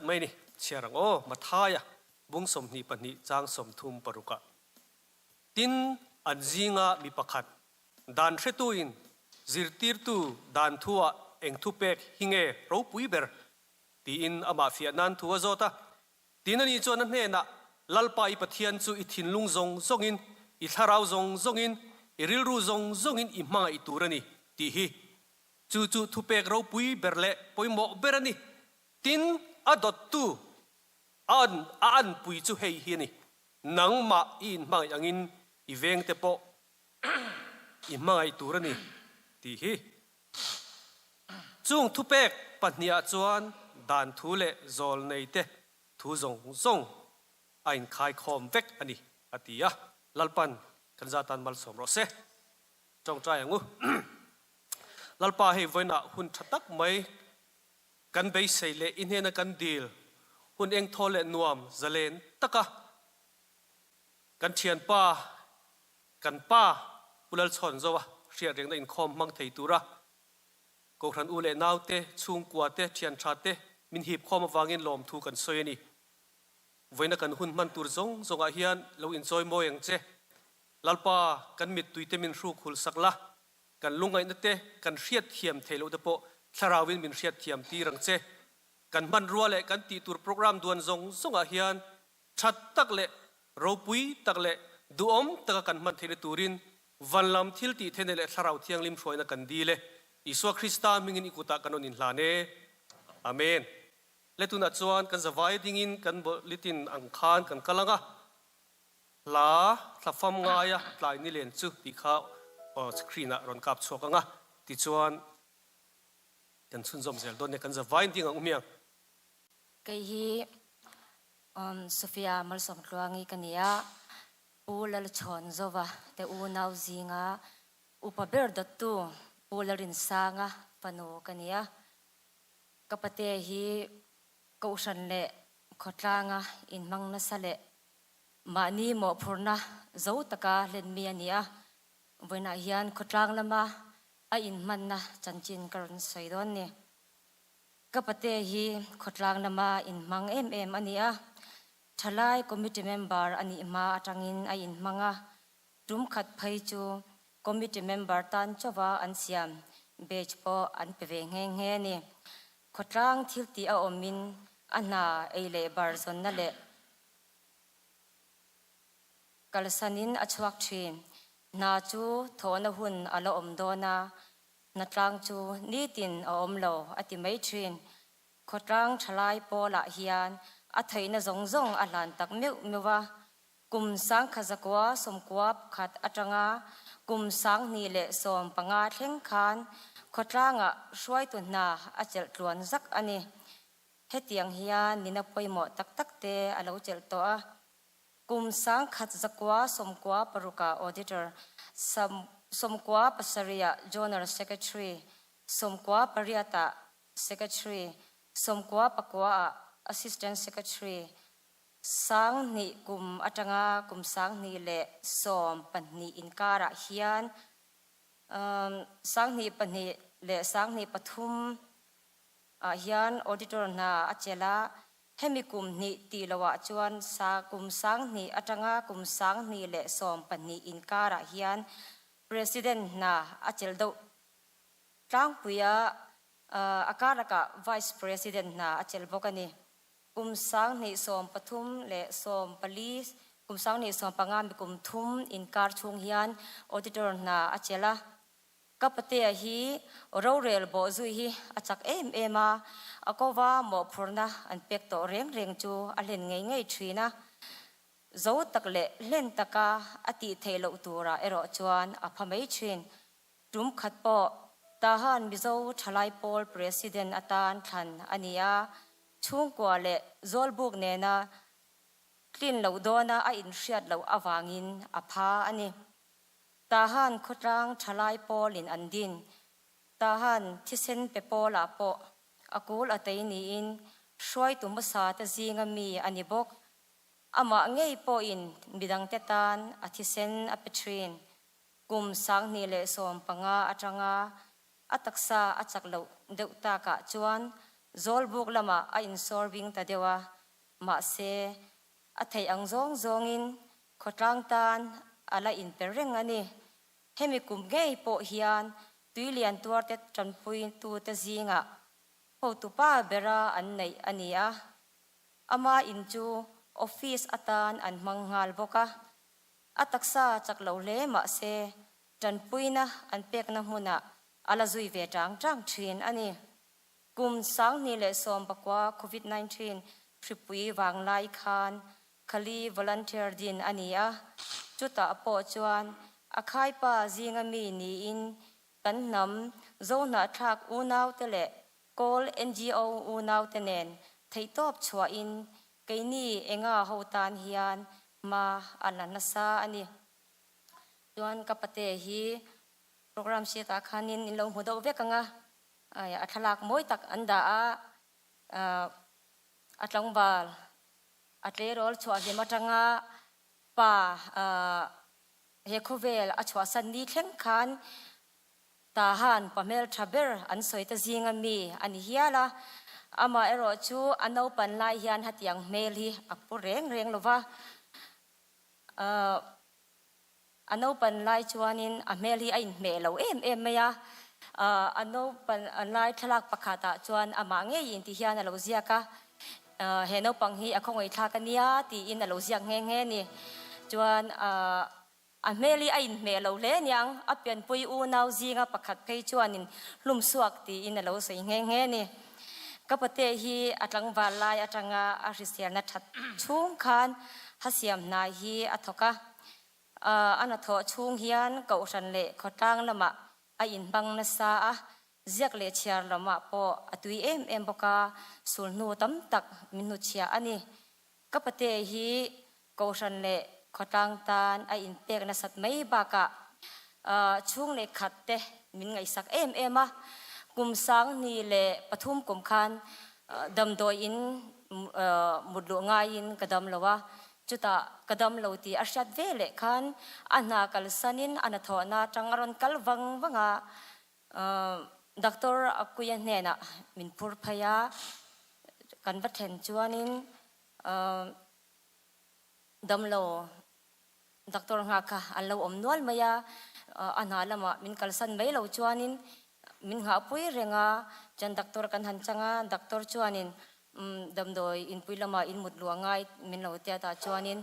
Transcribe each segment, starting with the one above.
mai ni. Chhiar ang aw, Mathaia bung 22 chang 36 ah. Tin, an zinga mi pakhat, dan hretuin zirtirtu dan thuah eng thupek hi nge ropui ber? tiin amah fiah nan thu a zawt a. Tin, ani chuan a hnenah, Lalpa i Pathian chu i thinlung zawng zawngin, i thlarau zawng zawngin, i rilru zawng zawngin i hmangaih tur a ni, tih hi. Chu chu thupek ropui ber leh pawimawh ber a ni. Tin, a dawttu a an a anpui chu hei hi a ni, Nangmah i inhmangaih angin i vengte pawh i hmangaih tur a ni, tih hi. Chung thupek pahniha chuan dan thu leh zawl neite thu zawng zawng a inkhaikhawm vek a ni, a ti a. Lalpan kan zatan malsawm rawh se. Tawngtai ang u. Lalpa hei vawiinah hun tha tak mai kan beisei leh i hnena kan dil hun engthaw leh nuam zalen taka kan thianpa kan pa Pu Lalchhawnzoa hriatrengna inkhawm hmang thei tura Kohhran u leh naute, chhungkua te, thian tha te min hip khawm avangin lawmthu kan sawi a ni. Vawiina kan hun hman tur zawng zawngah hian lo inchawi mawi ang che. Lalpa, kan mittuite min hruk hul sak la, kan lungaihna te kan hriatthiam theih loh te pawh thlarauin min hriatthiam tir ang che. Kan hmanrua leh kan tih tur program duan zawng zawngah hian that tak leh ropui tak leh duhawm taka kan hman theihna turin van lam thil tih theihna leh thlarau thianghlim hruaina kan dil e. Isua Krista hmingin i kutah kan rawn inhlan e. Amen. Le tunah chuan kan zavai dingin kan bawlhlitin ang khan kan kal ang a. Hla thlafam ngaia tlai ni len chu tih kha screen ah rawn kap chhuak ang a, tichuan kan chhunzawm zel dawn nia, kan zavai ding ang u hmiang. Kei hi Sophia Malsawmtluangi ka ni a, Pu Lalchhawnzova te unau zinga upa ber dawttu Pu Lalrinsanga fanu ka ni a. Ka pate hi Kohhran leh khawtlanga inhmang nasa leh Mahni mawhphurhna zo taka hlenmi a ni a, vawiinah hian khawtlang lama a inhmanna chanchin ka rawn sawi dawn ni. Ka pate hi khawtlang lama inhmang em em a ni a, thalai committee member a nih hma atangin a inhmang a, tum khat phei chu committee member tan chauha an siam badge pawh an pe ve nghe nghe a ni. Khawtlang thil tih a awmin a hna ei leh bar zawnna leh Kalsanin a chhuak thin. Hna chu thawhna hun a la awm dawn a, hnatlang chu nitin a awm lo a ti mai thin. Khawtlang thalai pawlah hian a theihna zawng zawng a hlan tak meuh meuh a. Kum sangkhazakua sawmkua pakhat atanga kum 2015 thleng khan khawtlangah hruaitu hna a chelh tluan zak a ni. Hetiang hian nina pawimawh tak tak te a lo chelh tawh a. Kum 1996 ah Auditor, 97 ah Journal Secretary, 98 ah Secretary, 99 ah Assistant Secretary, 2000 kum atanga kum 2012 inkarah hian 2002 leh 2003 ah hian Auditor hna a chelh a, hemi kum hnih tih loh ah chuan sa kum 2000 atanga kum 2012 inkarah hian President hna a chelh deuh tlangpui a, a karlakah Vice President hna a chelh bawk a ni. Kum 2013 leh 14, kum 2015 mi kum thum inkar chhung hian Auditor hna a chelh a. Ka patea hi rorel bawh zui hi a chak em em a, a kova mawhphurhna an pek tawh reng reng chu a hlen ngei ngei thin a. Zo tak leh hlen taka a tih theih loh turah erawh chuan a pha mai thin. Tum khat pawh Tahan Mizo Thalai Pawl President atan thlan a ni a, chhungkua leh Zawlbuk nena tlin loh dawna a inhriat loh avangin a pha a ni. Tahan khawtlang thalai pawlin an din. Tahan thisen pe pawlah pawh a kul a tei niin hruaitu hmasa te zinga mi a ni bawk. Amah ngei pawhin midangte tan a thisen a pe thin. Kum 2015 atanga a taksa a chak loh deuh takah chuan. Zawlbuk lamah a insawr bing ta deuh a, mahse, a theih ang zawng zawngin khawtlang tan a la inpe reng a ni. Hemi kum ngei pawh hian tuilian tuarte tanpuitute zingah hotupa bera an neih a ni a, ama in chu office atan an hmang nghal bawk a. A taksa chak lo hle mahse, tanpuina an pekna hmunah a la zui ve tang tang thin a ni. Kum 2019 Covid 19 hripui vanglai khan Khali volunteer din a ni a, chutah pawh chuan a khaipa zinga mi niin kan hnam Zohnahthlak unaute leh Kawl NGO unaute nen theihtawp chhuahin keini enga ho tan hian hma a la nasa a ni. Chuan ka pate hi program sheet ah khanin in lo hmu deuh vek ang a, a thlalak mawi tak an dah a, a tlangval a tleirawl chhuah hlim atanga pa he khawvel a chhuahsan ni thleng khan Tahan pa hmeltha ber an sawi ta zinga mi a ni hial a, amaherawh chu a naupan lai hian hetiang hmel hi a pu reng reng lo va. A naupan lai chuanin a hmel hi a inhmeh lo em em mai a, a naupan lai thlalak pakhatah chuan amah ngeiin ti hian a lo ziak a, he naupang hi a khawngaihthlak a nia tiin a lo ziak nghe nghe a ni. Chuan A hmel hi a inhmeh lo hle aniang, a pianpui unau zinga pakhat phei chuanin hlum suak tiin a lo sawi nghe nghe a ni. Ka pate hi a tlangval lai atanga a hriselna that chhung khan hasiam hnai hi a thawk a. A hnathawh chhung hian kohhran leh khawtlang lamah a inhmang nasa a, ziak leh chhiar lamah pawh a tui em em bawk a, sulhnu tam tak min hnuchhiah a ni. Ka pate hi Kohhran leh khawtlang tan a inpek nasat mai bakah chhung leh khat te min ngaihsak em em a. Kum 2003 kum khan damdawi in mut luh ngaiin ka dam lo a, chutah ka dam lo tih a hriat ve leh khan a hna kalsanin a hnathawhna atang a rawn kal vang vang a, Doctor Akuia hnenah min phur phei a, kan va then chuanin Damlo doctor nghak kha an lo awm nual mai a, a hna lamah min kalsan mai lo chuanin min nghahpui reng a, chuan doctor kan han chang a, doctor chuanin damdawi inpui lamah in mut luah ngai min lo tia tah chuanin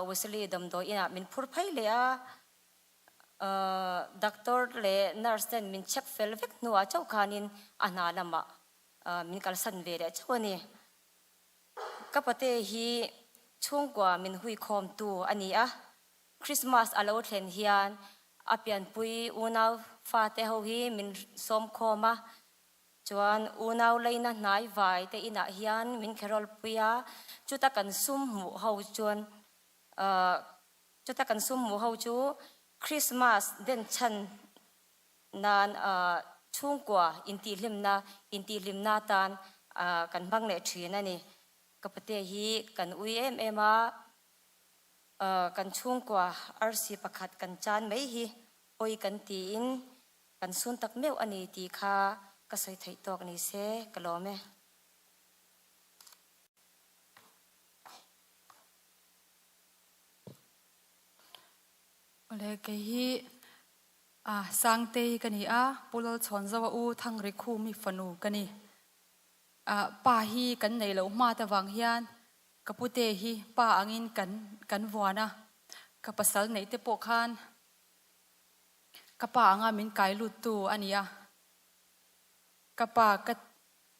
Wesley damdawi inah min phur phei leh a, doctor leh nurse ten min check fel vek hnuah chauh khanin a hna lamah min kalsan ve leh chauh a ni. Ka pate hi chhungkua min huikhawmtu a ni a, Christmas a lo thlen hian a pianpui unau fate ho hi min sawmkhawm a, chuan unau leina hnai vai te inah hian min kherawlpui a, chuta kan sum hmuh ho chuan chuta kan sum hmuh ho chu Christmas denchhan Nan chhungkua intihhlimna intihhlimna atan kan hmang leh thin a ni. Ka pate hi kan ui em em a, kan chhungkua arsi pakhat kan chan mai hi pawi kan tiin kan sun tak meuh a ni tih kha ka sawi theih tawk ni se ka lawm e. Awle kei hi A, Sangtei ka ni a, Pu Lalchhawnzoa u Thangri Khumi fanu ka ni. A, pa hi kan nei loh hma te vang hian ka pute hi pa angin kan kan vuan a, ka pasal neih te pawh khan ka pa anga min kai lut tu a ni a, ka pa ka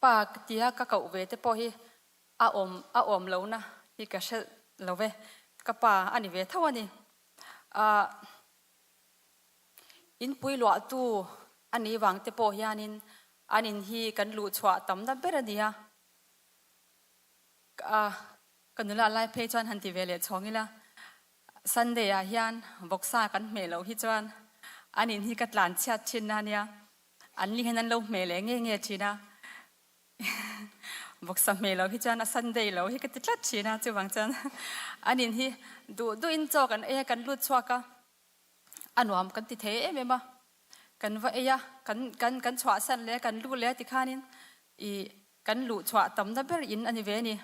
pa tia ka koh ve te pawh hi a awm a awm lohna hi ka hrelh lo ve, ka pa a ni ve tho a ni. A. Inpui luahtu a nih vang te pawh hianin an in hi kan luh chhuah tam na ber a ni a. Ka nula lai phei chuan han ti ve leh chhawng ila, Sunday ah hian vawksa kan hmeh loh hi chuan an in hi ka tlan chhiat thin na a nia, an ni hian an lo hmeh leh nge nge thin a. Vawksa hmeh loh hi chuan a Sunday lo hi ka ti tlat thin a, chuvang chuan an in hi duh duhin chaw kan ei a, kan lut chhuak a. A nuam kan ti thei em em a, kan va ei a, kan kan kan chhuahsan leh a, kan lu leh a tikhanin ih. kan luh chhuah tamna ber in a ni ve a ni.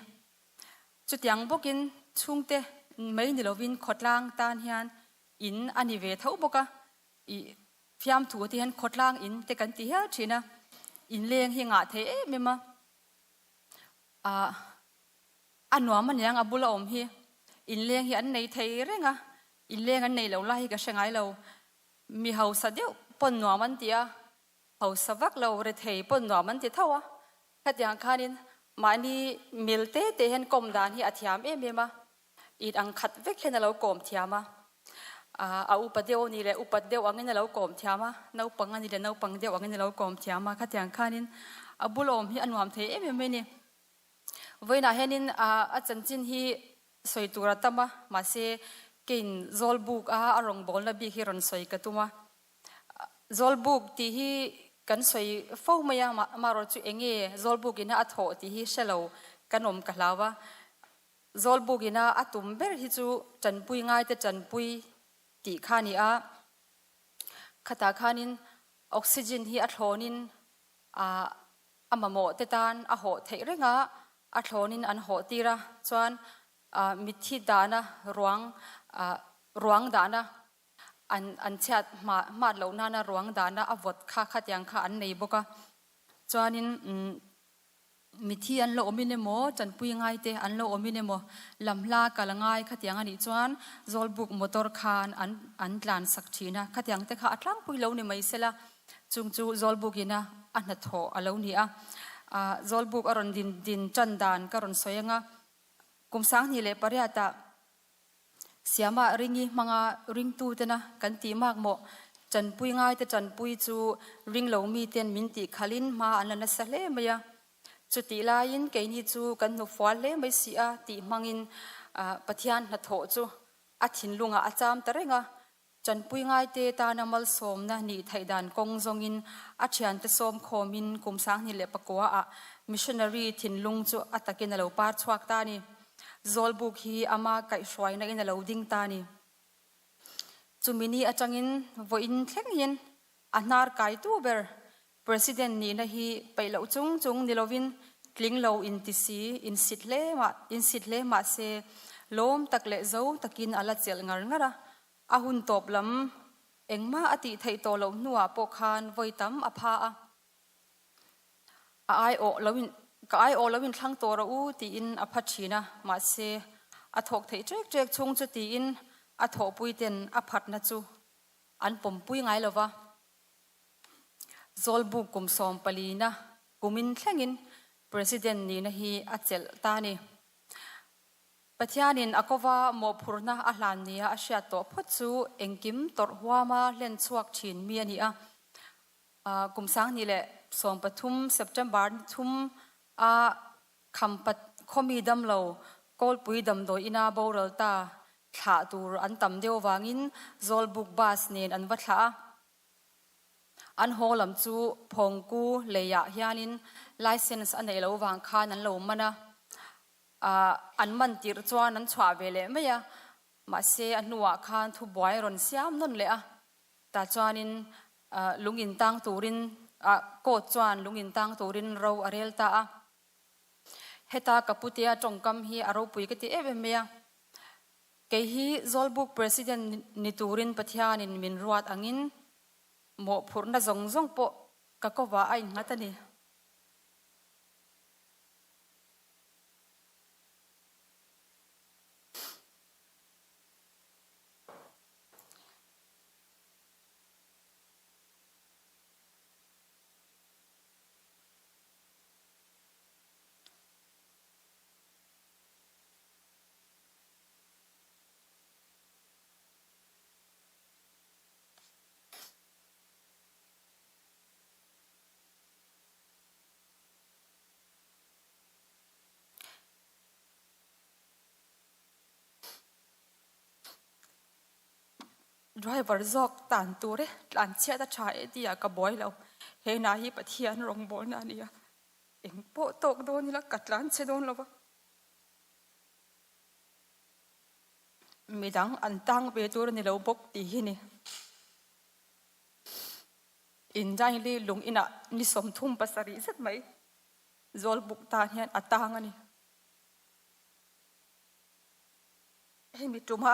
Chutiang bawkin chhungte mai ni lovin khawtlang tan hian in a ni ve tho bawk a, ih fiamthu te hian khawtlang in te kan ti hial thin a, inleng hi ngah thei em em a, ah a nuam aniang a bula awm hi, inleng hi an nei thei reng a, inleng an nei lo lai hi ka hre ngai lo, mi hausa deuh pawn nuam an ti a, Hausa vak lo rethei pawn nuam an ti tho a, khatiang khanin mahni mil te te hian kawm dan hi a thiam em em a, it ang khat vek hian a lo kawm thiam a, a upa deuh a ni leh upat deuh angin a lo kawm thiam a, naupang a ni leh naupang deuh angin a lo kawm thiam a, khatiang khanin a bul awm hi a nuam thei em em mai a ni. Vawiinah hianin a chanchin hi sawi tur a tam a, mahse keiin Zawlbuk a a rawngbawlna bik hi rawn sawi ka tum a. Zawlbuk tih hi kan sawi fo mai a, amaherawh chu eng nge Zawlbuk ina a thawh tih hi hre lo kan awm ka hlau a. Zawlbuk ina a tum ber hi chu tanpui ngaite tanpui tih kha a ni a, khatah khanin oxygen hi a thlawnin a mamawh te tan a hawh theih reng a, a thlawnin an hawh tir a, chuan mitthi dahna ruang ruang dahna An an chhiat hma hmat loh nana ruang dahna a vawt kha khatiang kha an nei bawk a. Chuanin umm mithi an lo awmin emaw tanpui ngai te an lo awmin emaw lamhla kal a ngai khatiang a nih chuan Zawlbuk motor khan an an tlan sak thin a. Khatiang te kha a tlangpui lo ni mai sela chung chu Zawlbuk ina a hnathawh a lo ni a. Ah Zawlbuk a rawn din din tan dan ka rawn sawi anga kum 2008 ah Siamah ringi hmanga ringtutena kan tih mak maw? Tanpui ngaite tanpui chu ring lo miten min tih khalhin hma an la nasa hle mai a. Chutih laiin keini chu kan hnufual hle mai si a tih hmangin Pathian hnathawh chu a thinlungah a cham ta reng a. Tanpui ngaite tana malsawmna nih theih dan kawng zawngin a thiante sawm khawmin kum 2009 ah missionary thinlung chu a takin a lo par chhuak ta a ni. Zawlbuk hi ama kaihhruaina in a lo ding ta a ni. Chumi ni atangin vawiin thleng hian a hnar kaitu ber President nihna hi peih loh chung chung ni lovin tling lo inti si, insit hle mah insit hle mah se lawm tak leh zo takin a la chelh ngar ngar a. A hun tawp lam engmah a tih theih tawh loh hnuah pawh khan vawi tam a pha a. A aiawh lo in ka aiawh lo in thlang tawh rawh u tiin a pha thin a, mahse a thawk theih ṭek ṭek chhung chu tiin a thawhpui ten a phatna chu an pawmpui ngai lo va. Zawlbuk kum sawmpalina kumin thlengin President nihna hi a chelh ta a ni. Pathianin a kova mawhphurhna a hlan nia a hriat tawh phawt chu engkim tawrh huama hlen chhuak thin mi a ni a. Kum 2013 September ni thum a Khampat khawmi damlo Kawlpui damdawi ina boral ta thlah tur an tam deuh avangin Zawlbuk bus nen an va thlah a. An haw lam chu Phawngku leiah hianin license a neih loh vang khan an lo man a. An man tirh chuan an chhuah ve leh mai a, mahse a hnuah khan thubuai a rawn siam nawn leh a. Tah chuanin lung in tang turin court chuan lung in tang turin ro a rel ta a. Heta ka putea tawngkam hi a ropui ka ti em em mai a. Kei hi Zawlbuk President ni turin Pathianin min ruat angin mawhphurhna zawng zawng pawh ka kovah a innghat a ni. Driver zawk tan tur e, tlan chhiat a tha e tih ah ka buai lo. He hna hi Pathian rawngbawlna a ni a, eng pawh tawk dawn ila ka tlan chhe dawn lo va. Midang an tang ve tur a ni lo bawk tih hi ni. Indaili lung inah ni 37 zet mai. Zawlbuk tan hian a tang a ni. Hemi tuma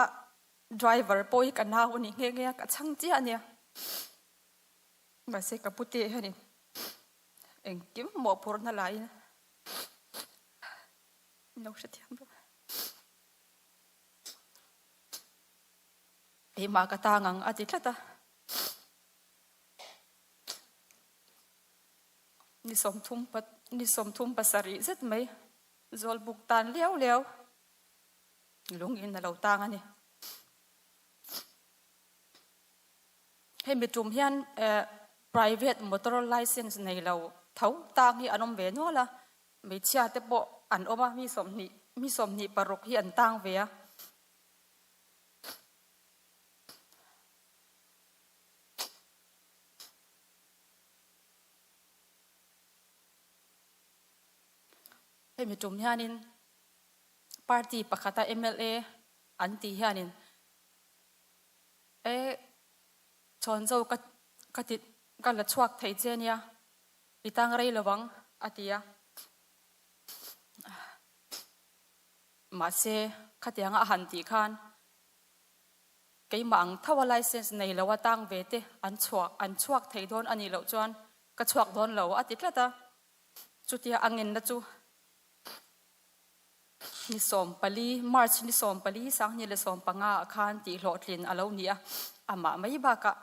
driver pawh hi ka nau a ni nghe nghe a, ka chhang chiah a nia. Mahse ka pute hianin engkim mawhphurhna laiin min lo hrethiam rawh. Keimah ka tang ang a ti tlat a. Ni sawmthum ni 37 zet mai Zawlbuk tan liau liau lungin a lo tang a ni. Hemi tum hian private motor licence nei lo tho tang hi an awm ve nual a, hmeichhia te pawh an awm a, mi 20 mi 26 hi an tang ve a. Hemi tum hianin party pakhata mla an tih hianin e chhawnzo ka ka ti ka la chhuak thei che nia i tang rei lo ang a ti a. Mahse khatianga a han tih khan Keimah ang tho a licence nei lo a tang ve te an chhuak an chhuak thei dawn a nih loh chuan ka chhuak dawn lo a ti tlat a. Chutia a ngenna chu ni 14, March ni 14 2015 ah khan tih hlawhtlin a lo ni a. Amah mai bakah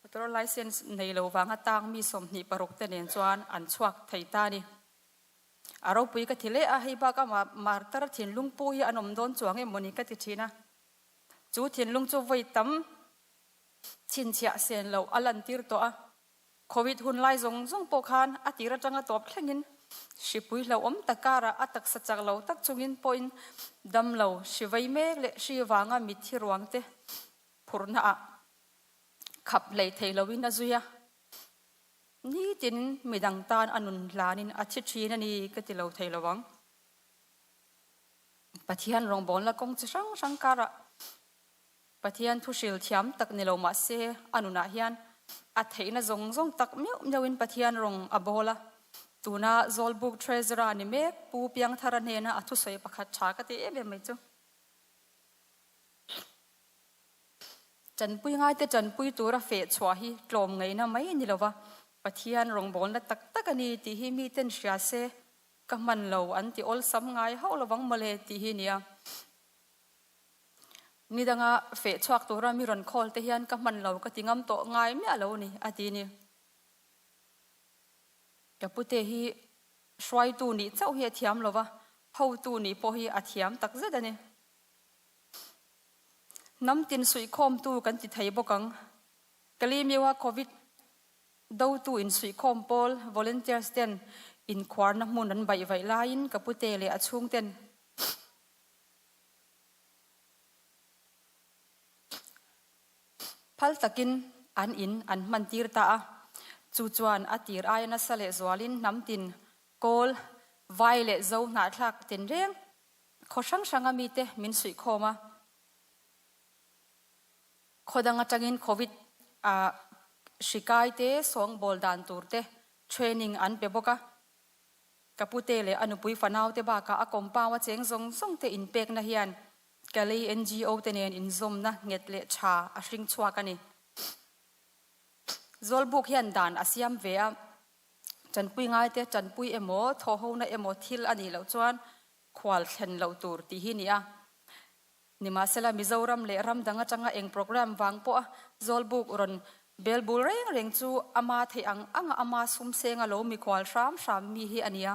motor licence nei lo vanga tang mi 26 te nen chuan an chhuak thei ta a ni. A ropui ka ti leh a, hei bak ama martar thinlung pu hi an awm dawn chuang em mawni ka ti thin a. Chu thinlung chu vawi tam chhinchhiah sen loh a lantir tawh a. Covid hun lai zawng zawng pawh khan a tir atanga tawp thlengin hripui hlauhawm tak karah a taksa chak lo tak chungin pawhin dam lo hri vei mek leh hri vanga mitthi ruang te phurhna ah khap hlei thei loin a zui a. Nitin midang tan a nun hlanin a thi thin a ni ka ti lo thei lo ang. Pathian rawngbawlna kawng chi hrang hrang karah Pathian thu hril thiam tak ni lo mah se a nunah hian a theihna zawng zawng tak meuh meuhin Pathian rawng a bawl a. Tuna Zawlbuk Treasurer ni mek Pu Piangthara hnena a thusawi pakhat tha ka ti em em mai chu. Tanpui ngaite tanpui tura feh chhuah hi tlawm ngaihna mai a ni lova, Pathian rawngbawlna tak tak a ni tih hi miten hria se ka hman lo an ti awlsam ngai hauh lovang mawle tih hi nia. Ni danga feh chhuak tura mi rawn call te hian ka hman lo ka ti ngam tawh ngai miah lo ni a ti ni. Ka pute hi hruaitu nih chauh hi a thiam lova, hotu nih pawh hi a thiam takzet a ni. Hnam tin suihkhawmtu kan ti thei bawk ang. Kalimiwa Covid dotu insuihkhawm pawl, volunteers, ten inkhuarna hmun an baih vaih laiin ka pute leh a chhungten phal takin an in an hman tir ta a. Chu chuan a tir aia nasa leh zualin hnam tin kawl, vai leh zo hnahthlak tinreng Khaw hrang hranga mite min suihkhawm a, khaw dang atangin Covid ah hri kai te sawngbawl dan tur te training an pe bawk a. Ka pute leh a nupui fanau te bakah a compound a cheng zawng zawng te inpekna hian Kalei NGO te nen inzawmna nghet leh tha a hring chhuak a ni. Zawlbuk hian dan a siam ve a, Tanpui ngaite tanpui emaw thawhhona emaw thil a nih loh chuan khual thlen loh tur tih hi ni a. Nimahsela Mizoram leh ram dang atanga eng program vang pawha Zawlbuk rawn bel bul reng reng chu ama theih ang anga ama sum senga lo mikhual hram hram mi hi a nia.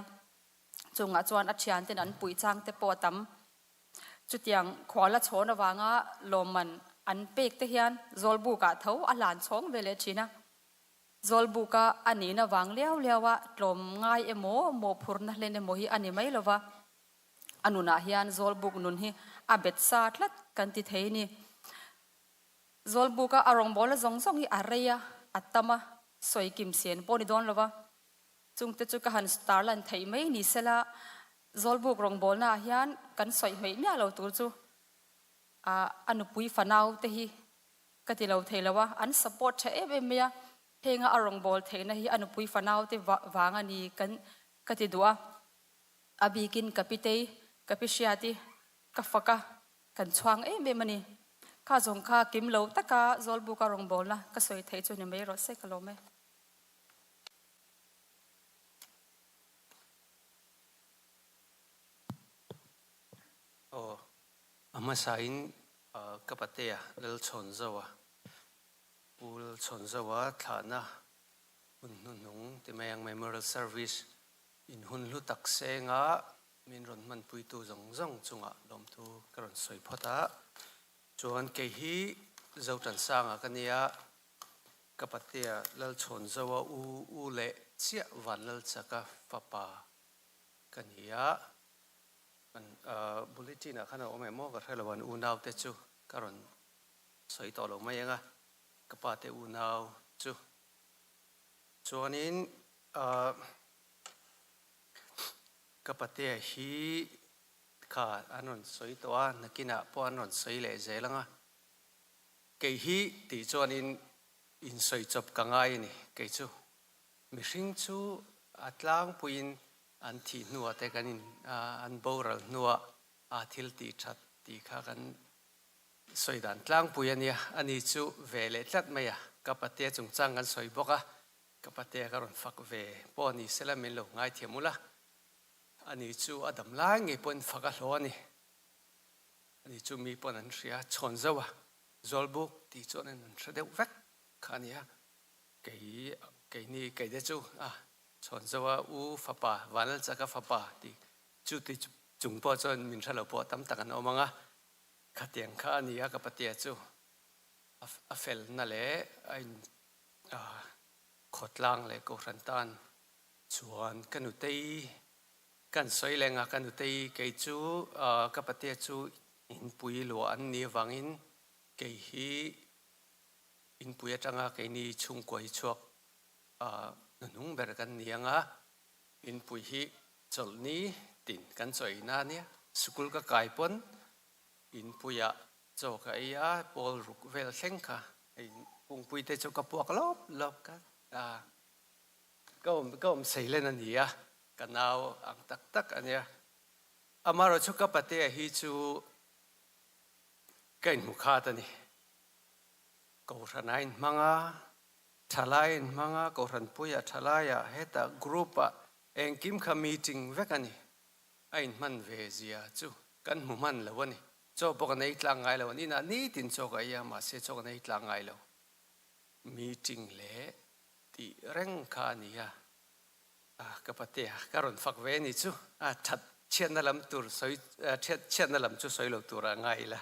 Chungah chuan a thianten an puih chang te pawh a tam. Chutiang khuala chhawn avanga lawmman an pek te hian Zawlbukah tho a hlan chhawng ve leh thin a. Zawlbuka a nihna vang liau liau a tlawm ngai emaw, mawhphurhna hlen emaw hi a ni mai lova, a nunah hian Zawlbuk nun hi a bet sa tlat kan ti thei ni. Zawlbuka a rawngbawlna zawng zawng hi a rei a, a tam a, sawi kim sen pawh ni dawn lova, chungte chu ka han tarlan theih mai ni sela, Zawlbuk rawngbawlnaah hian kan sawi hmeih miah lo tur chu a nupui fanau te hi Ka ti lo thei lo a, an support tha em em mai a, henga a rawngbâwl theihna hi a nupui fanau te vang a ni kan ka ti duh a. A bikin ka pitei, ka pi hriat i ka fak a, kan chhuang em em a ni. Kha zawng kha kim lo taka Zawlbuka rawngbawlna ka sawi theih chu ni mai rawh se ka lawm e. Aw, a hmasain ka patea Lalchhawnzoa, Pu Lalchhawnzoa thlahna hun hnuhnung ti mai ang Memorial Service in hun hlu tak senga min rawn hmanpuitu zawng zawng chungah lawmthu ka rawn sawi phawt a. Chuan kei hi Zotansanga ka nia, ka patea Lalchhawnzoa u u leh chiah Vanlalchaka fapa ka ni a. Kan bulletin ah khan a awm em aw ka hre lo an unau te chu ka rawn sawi tawh lo mai ang a, ka pa te unau chu. Chuanin ka patea hi kha an rawn sawi tawh a, nakinah pawh an rawn sawi leh zel ang a. Kei hi tih chuanin insawi chawp ka ngai a ni kei chu. Mihring chu a tlangpuiin an thih hnuah te kan in an boral hnuah aa thil tih that tih kha kan sawi dan tlangpui a nia. Ani chu ve leh tlat mai a, ka patea chungchang kan sawi bawk a, ka patea ka rawn fak ve pawh a ni sela min lo ngaithiam ula, ani chu a dam lai ngei pawhin fak a hlawh a ni. Ani chu mi pawn an hria chhawn zauh a, Zawlbuk tih chuan an hre deuh vek kha a nia. Kei keini keite chu a Chhawnzoa u fapa Vanlalchaka fapa tih chu ti chung pawh chuan min hre lo pawh tam tak an awm ang a, khatiang kha a ni a ka patia chu a felna leh a in khawtlang leh kohhran tan chuan ka nutei kan sawi leng a, ka nutei kei chu ka patia chu inpui luah an nih avangin kei hi inpui atanga keini chhungkua hi chhuak hnuhnung ber kan ni ang a, inpui hi chawlhni tin kan chaw eina a nia, sikul ka kai pawn inpuiah chaw ka ei a, pawl ruk vel thleng kha hei kungpui te chu ka puak lawp lawp ka ka awm ka awm sei len a ni a, ka nau ang tak tak a nia. Amaherawhchu ka patea hi chu ka inhmu khat a ni. Kohhran a inhmang a, thalai a inhmang a, Kohhran puia thalaiah hetah group ah engkim kha meeting vek a ni. A inhman ve zia chu kan hmu hman lo a ni. Chaw pawh kan ei tlang ngai lo. An inah nitin chaw ka ei a, mahse chaw kan ei tlang ngai lo. Meeting leh tih reng kha a ni a. Ka patea ka rawn fak ve a ni chu. A that chhiatna lam tur sawi, chhiatna lam chu sawi lo tur a ngai ila.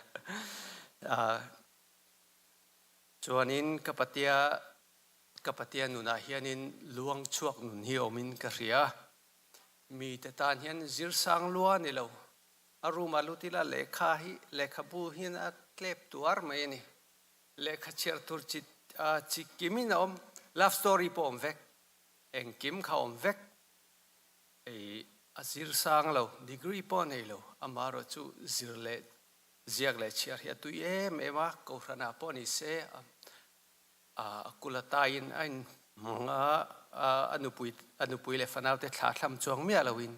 Chuanin ka patia ka patia nunah hianin luang chhuak nun hi awmin ka hria. Mite tan hian zirsang lua ni lo. A room ah lut ila lehkha hi lehkhabu hian a tlep tuar mai a ni. Lehkha chhiar tur chi chi kimin a awm. Love story pawh awm vek. Engkim kha awm vek. Ei a zirsang lo, degree pawh a nei lo. Amaherawh chu zir leh Ziak leh chhiar hi a tui em em a, Kohhranah pawh ni se a kul a taiin a inhmang a, a nupui a nupui leh fanaute thla thlam chuang miah loin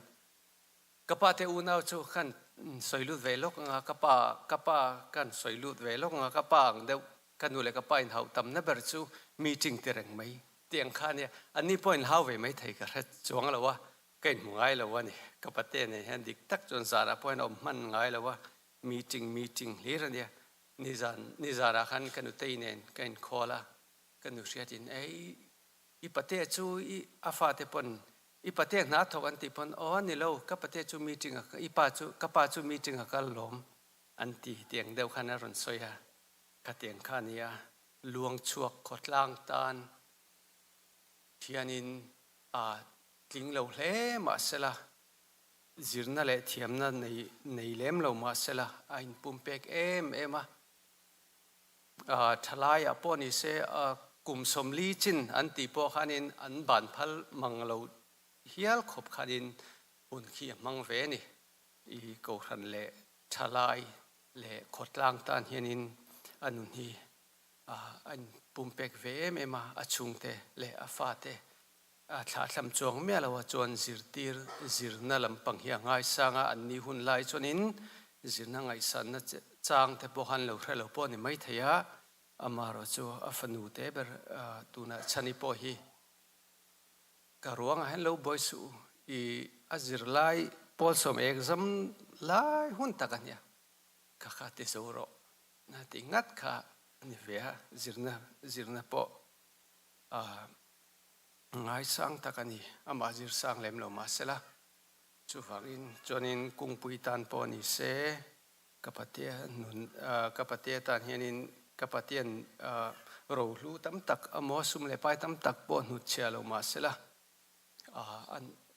ka pa te unau chu kan sawi lut ve lawk ang a, ka pa ka pa kan sawi lut ve lawk ang a, ka pa ang deuh ka nu leh ka pa inhauh tamna ber chu meeting ti reng mai tih ang kha ania, anni pawh inhau ve maithei ka hre chuang lo a, Ka inhmu ngai lo a ni. Ka pate nen hian dik tak chuan zanah pawh hian a awm hman ngai lo a, meeting meeting hlir a nia. Nizan nizanah khan ka nutei nen ka inkhawl a, ka nu hriatin ei i pate chu i a fate pawn i pate hna thawk an tih pawn aw a ni lo, ka pate chu meeting a i pa chu ka pa chu meeting a kal lawm an ti tiang deuh khan a rawn sawi a, khatiang kha a nia luang chhuak khawtlang tan hianin a tling lo hle mahsela, zirna leh thiamna nei nei lem lo mahsela a inpumpek em em a. Thalaiah pawh ni se kum 40 chin an tih pawh khanin an ban phal mang lo hial khawp khanin hun khi a hmang ve a ni. I Kohhran leh thalai leh khawtlang tan hianin a nun hi a inpumpek ve em em a, a chhungte leh a fate. A thlahthlam chuang miah lo a chuan zirtir zirna lampang hi a ngaisang a, anni hun lai chuanin zirna ngaihsanna chang te pawh khan lo hre lo pawh a ni maithei a, amaherawh chu a fanu te ber tunah chhani pawh hi ka ruangah hian lo buai suh u, i a zirlai pawlsawm exam lai hun tak a nia, ka kha ti zo rawh na tih ngat kha a ni ve a, zirna zirna pawh Ngaisang tak a ni, amah zir sang lem lo mahsela, chuvangin chuanin kungpui tan pawh ni se, ka patea nun, ka patea tan hianin ka patean rohlu tam tak amaw sum leh pai tam tak pawh hnutchhia lo mahsela,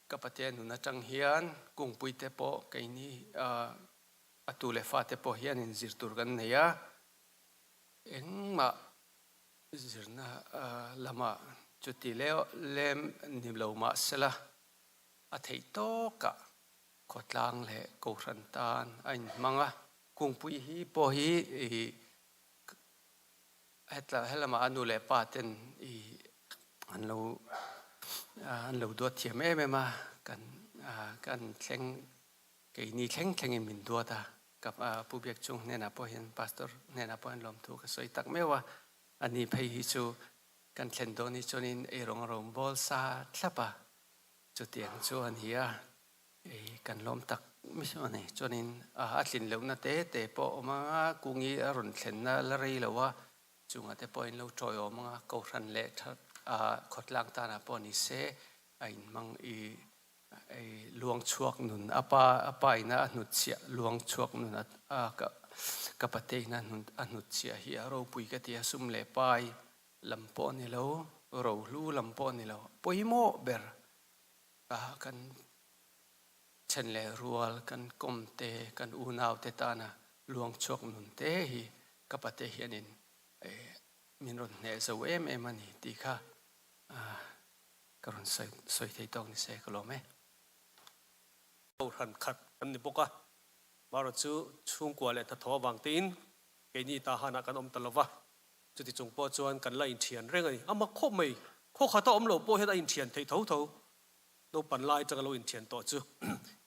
ka patea nun atang hian kungpui te pawh keini a tu leh fate pawh hianin zir tur kan nei a, engmah Zirna lamah chuti lem ni lo mah sela, a theih tawkah khawtlang leh kohhran tan a inhmang a. Kungpui hi pawh hi hetla helamah a nu leh pa ten an lo an lo duat thiam em em a, kan kan thleng keini thleng thlengin min duat a. Ka Pu Biakchung hnenah pawh hian Pastor hnenah pawh hian lawmthu ka sawi tak meuh a, ani phei hi chu kan thlen dawn hi chuanin eirawng a rawn bawl sa thlap a, chutiang chu a ni a, ei kan lawm tak miau a ni. Chuanin a tlin lohna te te pawh a awm ang a, kungi a rawn thlenna la rei lo a, chungah te pawh in lo tawiawm ang a, Kohhran leh khawtlang tanah pawh ni se a inhmang i Ei luang chhuak nun a pa a pa ina a hnutchhiah luang chhuak nun a a ka ka pate ina a hnutchhiah hi a ropui ka ti a, sum leh pai lam pawh a ni lo, rohlu lam pawh a ni lo, pawimawh ber a kan then leh rual kan kawm te kan unau te tana luang chhuak nun te hi ka pate hianin min rawn hneh zo em em a ni tih kha Ka rawn sawi thei tawk ni se ka lawm e. Kohhran khat kan ni bawk a, marawh chu chhungkua leh hnathawh avang tein keini ta hanah kan awm ta lo va, chuti chung pawh chuan kan la inthian reng a ni. A mak khawp mai, khaw khata awm lo pawh hian a inthian theih tho tho. Naupan lai atanga lo inthian tawh chu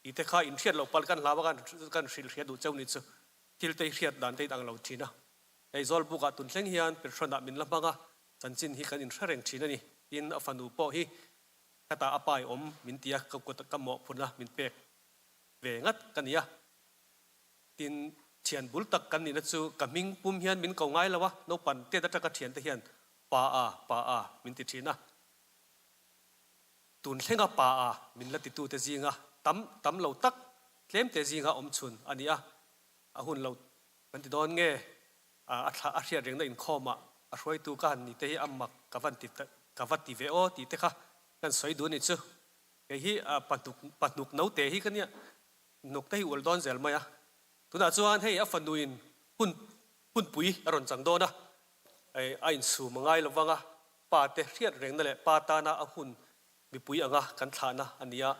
i te kha inhriat loh palh kan hlau a, kan hrilh hriat duh cheu ni chu thil te hriat dan te in ang lo thin a. Hei Zawlbukah tun thleng hian Pirhranah min la hmang a, Chanchin hi kan inhre reng thin a ni. Tin, a fanu pawh hi khatah a pai awm min ti a, ka kut ka mawhphurhna min pek ve ngat ka ni a. Tin, thian bul tak kan nihna chu ka hming pum hian min ko ngai lo a, naupan tet atanga thiante hian pa a, pa a min ti thin a. Tun thlenga pa a min la titute zinga tam tam lo tak tlemte zinga awm chhun a ni a, a hun lo kan ti dawn nge? A thla a hriat rengna inkhawmah a hruaitu ka han ni te hi a mak ka van ti ka va ti ve aw tih te kha kan sawi duh a nih chu. Kei hi pahnuk pahnuk no te hi ka nia hnuk te hi ual dawn zel mai a. Tunah chuan hei a fanuin hun hunpui a rawn chang dawn a, a insum a ngai lovang a, pa te hriat rengna leh pa tana a hun mipui anga kan thlahna a ni a.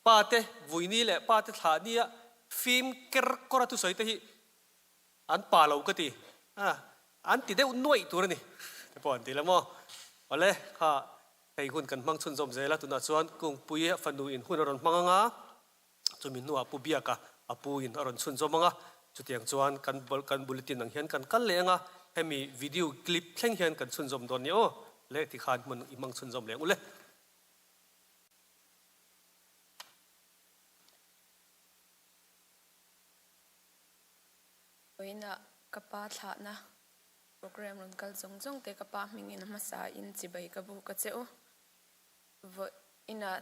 Pa te vuini leh pa te thlah nia fim ker kawr a thusawi te hi An pa lo ka ti. A, an ti deuh nuaih tur a ni. Te pawh an ti la maw? Awle, kha hei hun kan hmang chhunzawm zel a, tunah chuan Kungpui a fanu in hun a rawn hmang ang a, chumi hnuah Pu Biaka a pu in a rawn chhunzawm ang a, chutiang chuan kan kan bulletin ang hian kan kal leh ang a, hemi video clip thleng hian kan chhunzawm dawn nia aw, le tikhan hmun i hmang chhunzawm leh ang ule. Vawiinah ka pa thlahna program rawn kal zawng zawng te ka pa hmingin a hmasa in chibai ka buk a che u. Vawiinah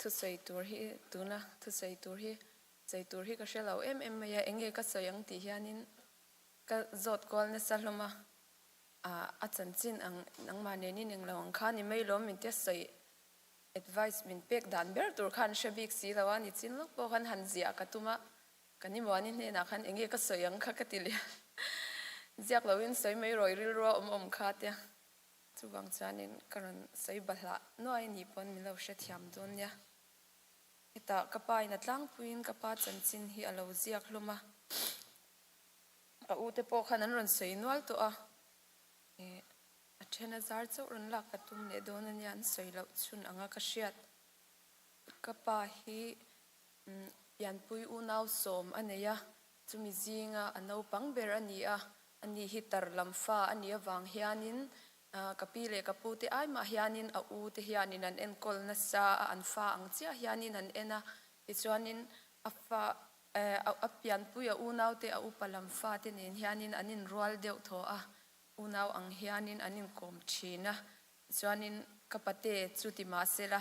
thusawi tur hi tuna thusawi tur hi sawi tur hi ka hre lo em em mai a, enge ka sawi ang tih hianin ka zawt kual nasa hlawm a, a chanchin ang nangmah nenin englo ang kha ni mai lawm min tia sawi advice min pek dan ber tur khan hre bik si lo a, nichin lawk pawh khan han ziah ka tum a. Ka nimuani hnenah khan enge ka sawi ang kha ka ti leh a, ziak loin sawi mai rawih rilrua awm awm kha tia. Chuvang chuanin ka rawn sawi bahlah nuai ni pawn min lo hrethiam dawn nia. Hetah ka pa in a tlangpuiin ka pa chanchin hi a lo ziak hlawm a, ka u te pawh khan an rawn sawi nual tawh a, a. Then a zar chauh rawn lak ka tum leh dawn a nia an sawi loh chhun anga ka hriat. Ka pa hi pianpui unau sawm a nei a, chumi zinga a naupang ber a ni a, ani hi tar lam fa a nih avang hianin ka pi leh ka pu te ai mah hianin a u te hianin an enkawl nasa a, an fa ang chiah hianin an en a, tichuanin a fa a pianpui a unau te a upa lam fa te nen hianin an inrual deuh thaw a, Unau ang hianin an inkawm thin a, tichuanin ka pate chu ti mahsela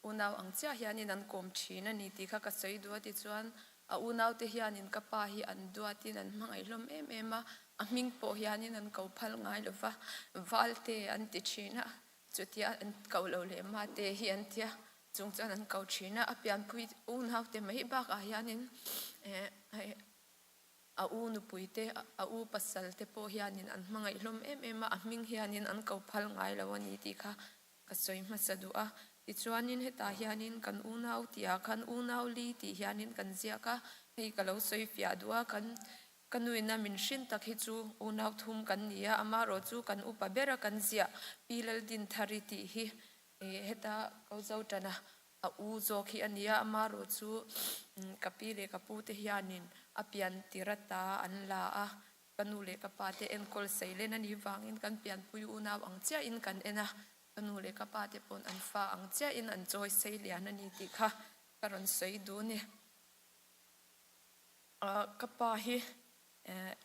unau ang chiah hianin an kawm thin a ni tih kha ka sawi duh a, tichuan a unaute hianin ka pa hi an duatin an hmangaih hlawm em em a, a hming pawh hianin an ko phal ngai lo va, Valte an ti thin a, chutia an ko lo leh Mate hi an ti a, chung chuan an ko thin a, a pianpui unaute mai bakah hianin eh hei A u nupui te, a u pasal te pawh hianin an hmangaih hlawm em em a, a hming hianin an ko phal ngai lo a ni tih kha ka sawi hmasa duh a. Tichuanin hetah hianin kan unau tihah khan unau li tih hianin kan ziak a, hei ka lo sawi fiah duh a, kan ka nuina min hrin tak hi chu unau thum kan ni a, amaherawh chu kan upa bera kan ziah Pi Laldinthari tih hi heta ko zo tan a. A u zawk hi a nia, amaherawh chu ka pi leh ka pu te hianin a pian tir ata an la a, ka nu leh ka pa te enkawl seilen a nih vangin kan pianpui unau ang chiahin kan en a, ka nu leh ka pa te pawn an fa ang chiahin an chawi seilian a ni tih kha ka rawn sawi duh a ni. Ka pa hi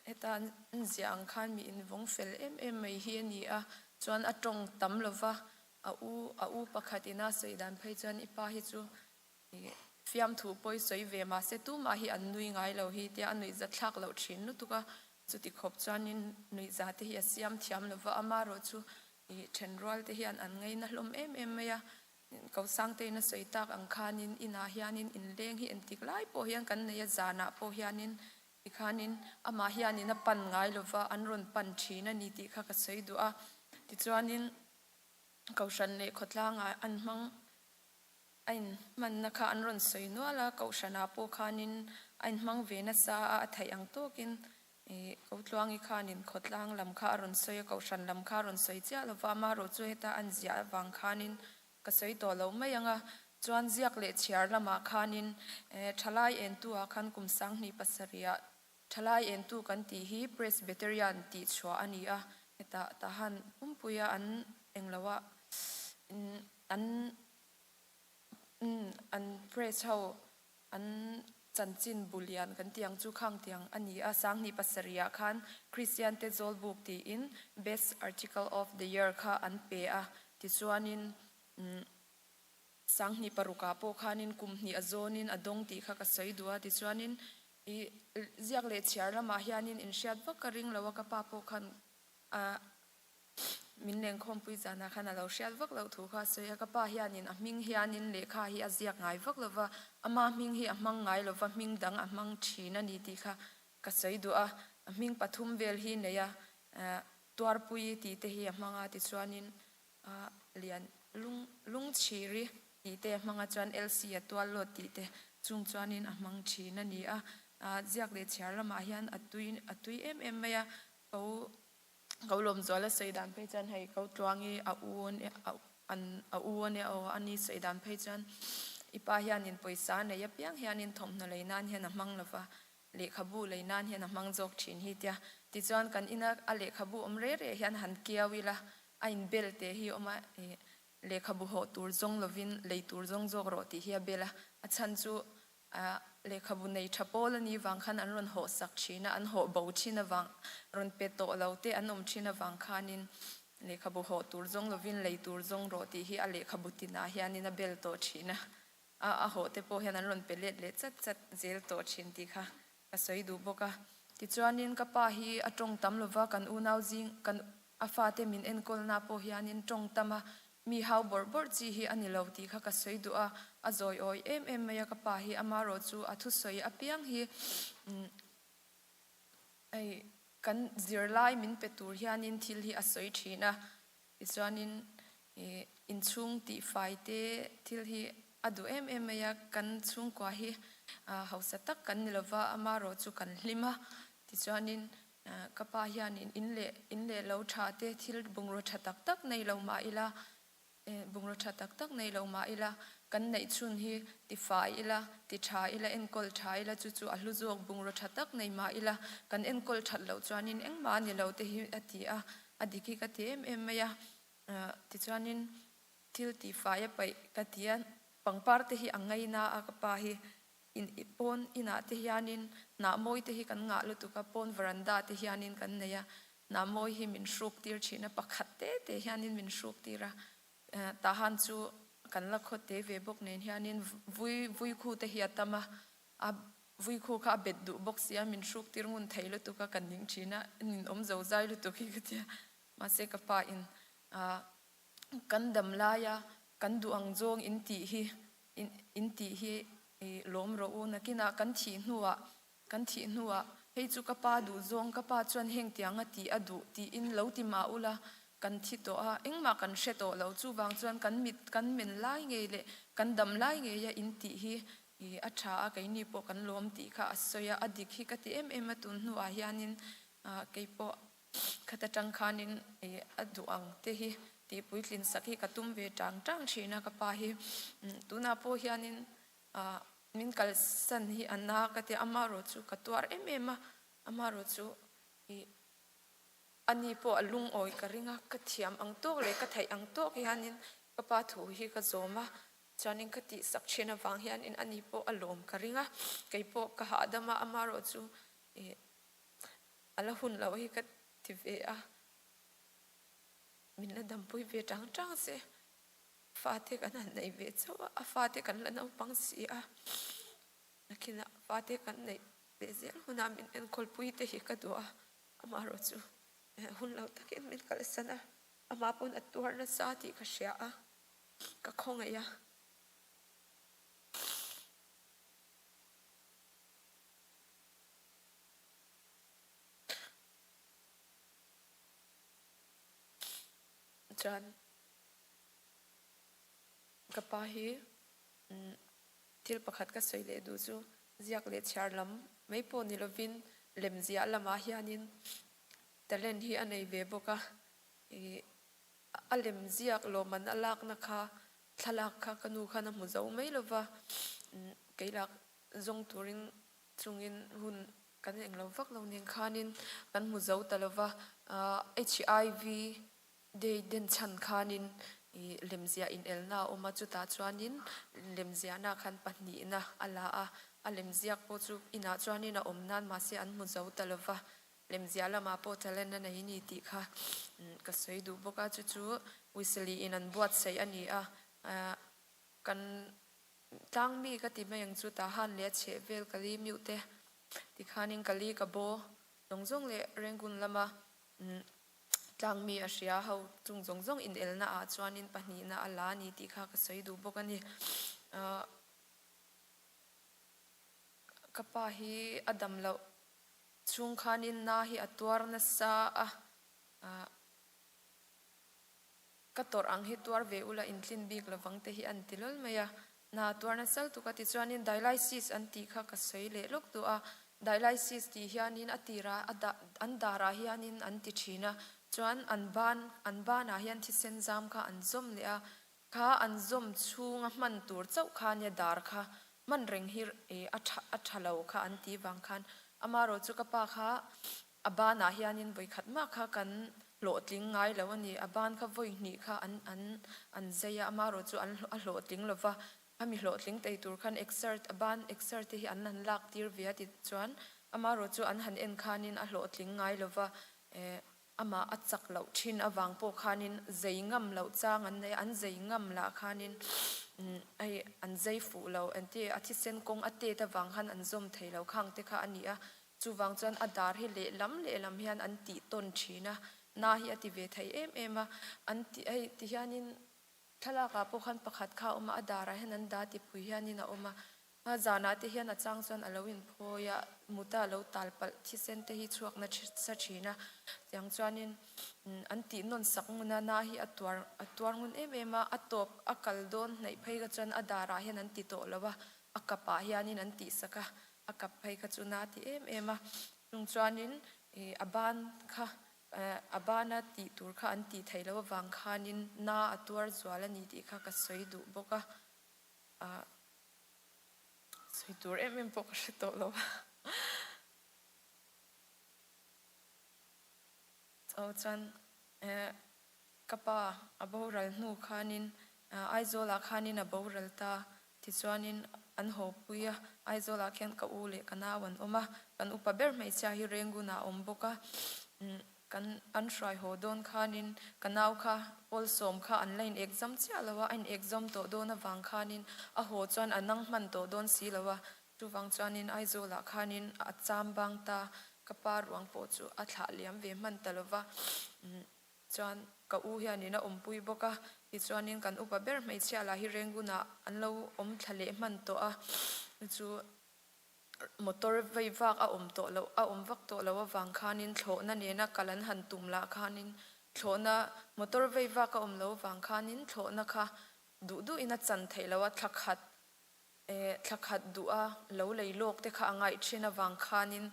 heta an ziah ang khan mi invawng fel em em mai hi a ni a, chuan a tawng tam lo va, a u a u pakhat ina sawi dan phei chuan i pa hi chu fiamthu pawi sawi ve mahse tumah hi an nui ngai lo hi tia a nuihza thlak loh thin lutuk a, chuti khawp chuanin nuihza te hi a siam thiam lo va, amaherawh chu thenrual te hian an ngaina hlawm em em mai a, Ko Sangtein a sawi tak ang khanin inah hianin inleng hi entik lai pawh hian kan nei a, zanah pawh hianin tikhanin amah hianin a pan ngai lova an rawn pan thin a ni tih kha ka sawi duh a. Tichuanin Kohhran leh khawtlangah an hmang a inhmanna kha an rawn sawi nual a, Kohhranah pawh khanin a inhmang ve nasa a, a theih ang tawkin Ih, Kotluangi khanin khawtlang lam kha a rawn sawi a, Kohhran lam kha a rawn sawi chiah lo va, amaherawh chu heta an ziah avang khanin ka sawi tawh lo mai ang a. Chuan ziak leh chhiar lamah khanin thalai entu ah khan kum 2007 ah thalai entu kan tih hi Presbyterian tih chhuah a ni a, hetah tahan pumpuia an englo a an an press ho An chanchin bu lian kan tih ang chu khang tiang a ni a, 2007 ah khan Kristian te Zawlbuk tiin Best Article of the Year kha an pe a, tichuanin 2006 ah pawh khanin kum hnih a zawnin a dawng tih kha ka sawi duh a, tichuanin i ziak leh chhiar lamah hianin inhriat vak ka ring lo a, ka pa pawh khan a Min lengkhawmpui zanah khan a lo hriat vak loh thu kha a sawi a, ka pa hianin a hming hianin lehkha hi a ziak ngai vak lo va, ama hming hi a hmang ngai lo va, hming dang a hmang thin a ni tih kha ka sawi duh a, a hming pathum vel hi nei a, Tuarpui tih te hi a hmang a, tichuanin Lian lung lungchhiri tih te a hmang a, chuan Elsie a tual lawt tih te chung chuanin a hmang thin a ni a, ziak leh chhiar lamah hian a tui a tui em em mai a, ko Ko lawmzual a sawi dan phei chuan hei ko tluangi a u an a u a nia aw a ni sawi dan phei chuan i pa hianin pawisa a nei apiang hianin thawmhnaw lei nan hian a hmang lo va, lehkhabu lei nan hian a hmang zawk thin hi tia. Tichuan kan ina a lehkhabu awm reh reh hian han kiau ila a inbel te hi awm a ih lehkhabu hawh tur zawng lovin lei tur zawng zawk rawh tih hi a bel a, a chhan chu A lehkhabu nei tha pawl a nih vang khan an rawn hawh sak thin a, an hawh bo thin avang, rawn pe tawh lo te an awm thin avang khanin lehkhabu hawh tur zawng lovin lei tur zawng rawh tih hi a lehkhabu tinah hianin a bel tawh thin a, a a hawh te pawh hian an rawn pe let leh chat chat zel tawh thin tih kha ka sawi duh bawk a. Tichuanin ka pa hi a tawng tam lova kan unau zing kan a fate min enkawlna pawh hianin tawng tam a, Mi hau bawrh bawrh chi hi a ni lo tih kha ka sawi duh a, a zawi awi em em mai a ka pa hi amarawh chu a thusawi apiang hi hei kan zirlai min pe tur hianin thil hi a sawi thin a, tichuanin ih inchhung tihfai te thil hi a duh em em mai a, kan chhungkua hi hausa tak kan ni lova amarawh chu kan hlim a, tichuanin. Ka pa hianin in leh in leh lo tha te thil bungraw tha tak tak nei lo mah ila, bungraw tha tak tak nei lo mah ila, kan neih chhun hi ti fai ila, ti tha ila, enkawl tha ila chu chu a hlu zawk bungraw tha tak nei mah ila, kan enkawl that loh chuanin engmah a ni lo te hi a ti a, a dik hi ka ti em em mai a. Tichuanin thil ti fai a paih ka ti a, pangpar te hi a ngaina a ka pa hi. In pawn inah te hianin hnah mawi te hi kan ngah lutuk a, pawn veranda te hianin kan nei a, hnah mawi hi min hruk tir thin a, pakhat te te hianin min hruk tir a, tahan chu kan la khaw te ve bawk nen hianin vui vui khu te hi a tam a, a vui khu kha a bet duh bawk si a, min hruk tir ngun thei lutuk a, kan ning thin a, nin awm zo zai lutuk hi ka tia, mahse ka pa in kan dam laia kan duh ang zawng in tih hi in tih hi lawm rawh u. Nakinah kan thih hnuah kan thih hnuah hei chu ka pa duh zawng ka pa chuan heng tiang a tih a duh tiin lo ti mah ula kan thi tawh a, engmah kan hre tawh lo. Chuvang chuan kan mit kan men lai ngei leh kan dam lai ngeia in tih hi a tha a, keini pawh kan lawm tih kha a sawi a, a dik hi ka ti em em a tun hnuah hianin keipawh Khat atang khanin a duh ang te hi tih puitlin sak hi ka tum ve tang tang thin a ka pa hi. Tunah pawh hianin min kalsan hi a na ka tia amaherawh chu ka tuar em em a, amaherawh chu ih ani pawh a lungawi ka ring a, ka thiam ang tawk leh ka theih ang tawk hianin ka pa thu hi ka zawm a, chuanin ka tih sak thin avang hianin ani pawh a lawm ka ring a, keipawh ka hahdam a amaherawh chu ih A la hun loh hi ka ti ve a, min la dampui ve tang tang se, fate kan han nei ve chauh a, a fate kan la naupang si a, nakinah fate kan neih ve zel hunah min enkawlpui te hi ka duh a, amaherawh chu hun lo takin min kalsan a, amah pawn a tuar nasa tih ka hria a, ka khawngaih a. Chuan ka pa hi thil pakhat ka sawi leh duh chu ziak leh chhiar lam mai pawh ni lovin lem ziah lamah hianin talent hi a nei ve bawk a, ih a lem ziak lawmman a lakna kha thlalak kha ka nu khan a hmu zo mai lova keilak zawng turin chungin hun kan eng lo vak lo nen khanin kan hmu zo ta lova, HIV day den chhan khanin ih lemziah inelna a awm a, chutah chuanin lemziahna khan pahnihna a la a, a lemziak pawh chu inah chuanin a awm nan mahse an hmu zo ta lova, lemziah lamah pawh talent a nei ni tih kha ka sawi duh bawk a, chu chu Wesley in an buatsaih a ni a, kan Tlangmi ka ti mai ang chu Tahan leh a chheh vel ka li miuh te tikhanin ka li ka baw zawng zawng leh Rangoon lama tlangmi a hria ho chung zawng zawng inelna ah chuanin pahnihna a la a ni tih kha ka sawi duh bawk a ni. Ka pa hi a dam loh chhung khanin na hi a tuar nasa a. Ka tawrh ang hi tuar ve ula intlin bik lovang te hi an ti lawl mai a. Hna tuar nasal tuk a tichuanin dialysis an tih kha ka sawi leh lawk duh a. Dialysis tih hianin a tirah a dah an darah hianin an ti thin a, chuan an ban an banah hian thisen zam kha an zawm leh a, kha an zawm chhunga hman tur chauh kha nia dar kha hman reng hi a tha a tha lo kha an ti vang khan amaherawh chu ka pa kha A banah hianin vawi khat mah kha kan hlawhtling ngai lo a ni. A ban kha vawi hnih kha an an an zai a, amaherawh chu an a hlawhtling lo va. Khami hlawhtling tei tur khan exer a ban exer te hi an han lak tir ve a ti chuan amaherawh chu an han en khanin a hlawhtling ngai lo va. Eh amah a chak loh thin avang pawh khanin zei ngam loh chang an nei a, an zei ngam lah khanin hei an zei fuh lo engti a thisen kawng a tet avang khan an zawm thei lo khang te kha a ni a. Chuvang chuan a dar hi lehlam lehlam hian an tih tawn thin a, na hi a ti ve thei em em a, an ti hei ti hianin thlalakah pawh khan pakhat kha a awm a, a darah hian an da tipui hianin a awm a, a zanah te hian a chang chuan a lo inphawi a, muta a lo tal palh thisen te hi chhuak na sa thin a, tiang chuanin an tih nawn sak ngun a, na hi a tuar a tuar ngun em em a, a tawp a kal dawn hnaih phei kha chuan a darah hian an ti tawh lo a, a kapah hianin an tih sak a. A kap phei kha chu na ti em em a, chung chuanin Ih a ban kha a bana tih tur kha an tih theih loh avang khanin na a tuar zual a ni tih kha ka sawi duh bawk a, ah sawi tur em em pawh ka hre tawh lo a. Cho chuan ka pa a boral hnu khanin Aizawlah khanin a boral ta tichuanin an haw pui a, Aizawlah khian ka u leh ka nau an awm a, kan upa ber hmeichhia hi Rengunah a awm bawk a, kan an hruai haw dawn khanin ka nau kha Pawlsawm kha an la in exam chiah lo a, a in exam tawh dawn avang khanin a haw chuan a nang hman tawh dawn si lo a, Chuvang chuanin Aizawlah khanin a cham bang ta, ka pa ruang pawh chu a thlah liam ve hman ta lova, chuan ka u hianin a awmpui bawk a, tichuanin kan upa ber hmeichhia lah hi Rengunah an lo awm thla leh hman tawh a, chu motor vei vak a awm tawh loh, a awm vak tawh loh avang khanin thlawhna nena kal an han tum lah khanin thlawhna, motor vei vak a awm loh avang khanin thlawhna kha duh duhin a chan theih loh a, thla khat Eh, thla khat duh a, lo lei lawk te kha a ngaih thin avang khanin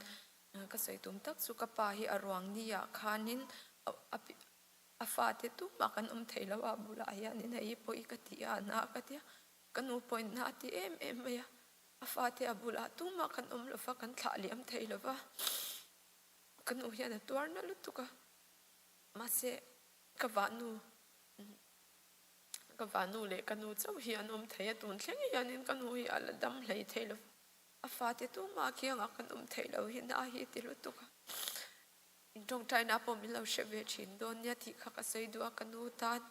ka sawi tum tak chu ka pa hi a ruang ni ah khanin a fate tumah kan awm thei lo a, bulah hianin hei hi pawi ka ti a, na ka ti a, ka nu pawhin na a ti em em mai a, a fate a bulah tumah kan awm lo va, kan thlah liam thei lo va, ka nu hian a tuar na lutuk a, mahse ka vahnu Ka vanu leh ka nu chauh hi an awm thei a, tun thleng hianin ka nu hi a la dam hlei thei lo. A fate tumah kiangah kan awm thei lo hi na hi ti lutuk a. In tawngtaina pawh min lo hre ve thin dawn nia tih kha ka sawi duh a, ka nu tan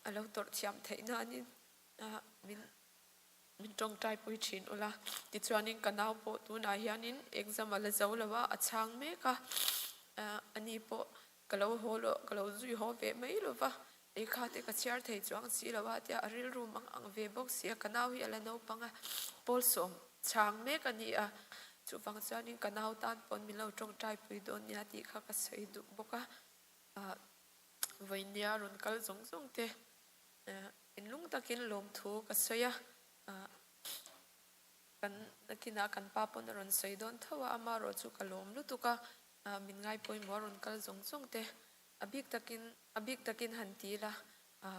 a lo tawrh thiam theih nanin min Min tawngtai pui thin ula. Tichuanin ka nau pawh tunah hianin exam a la zo lo a, a chhang mek a. Ani pawh ka lo haw lo, ka lo zui haw ve mai lo va, lehkha te ka chhiar thei chuang si lo a tia a rilru mang ang ve bawk si a, ka nau hi a la naupang a, pawl sawm chhang mek a ni a. Chuvang chuanin ka nau tan pawn min lo tawngtai pui dawn nia tih kha ka sawi duh bawk a. Vawinia rawn kal zawng zawng te Inlung takin lawmthu ka sawi a, kan nakinah kan pa pawn a rawn sawi dawn tho a, amaherawh chu ka lawm lutuk a, min ngaipawimawh a rawn kal zawng zawng te, a bik takin a bik takin han ti ila,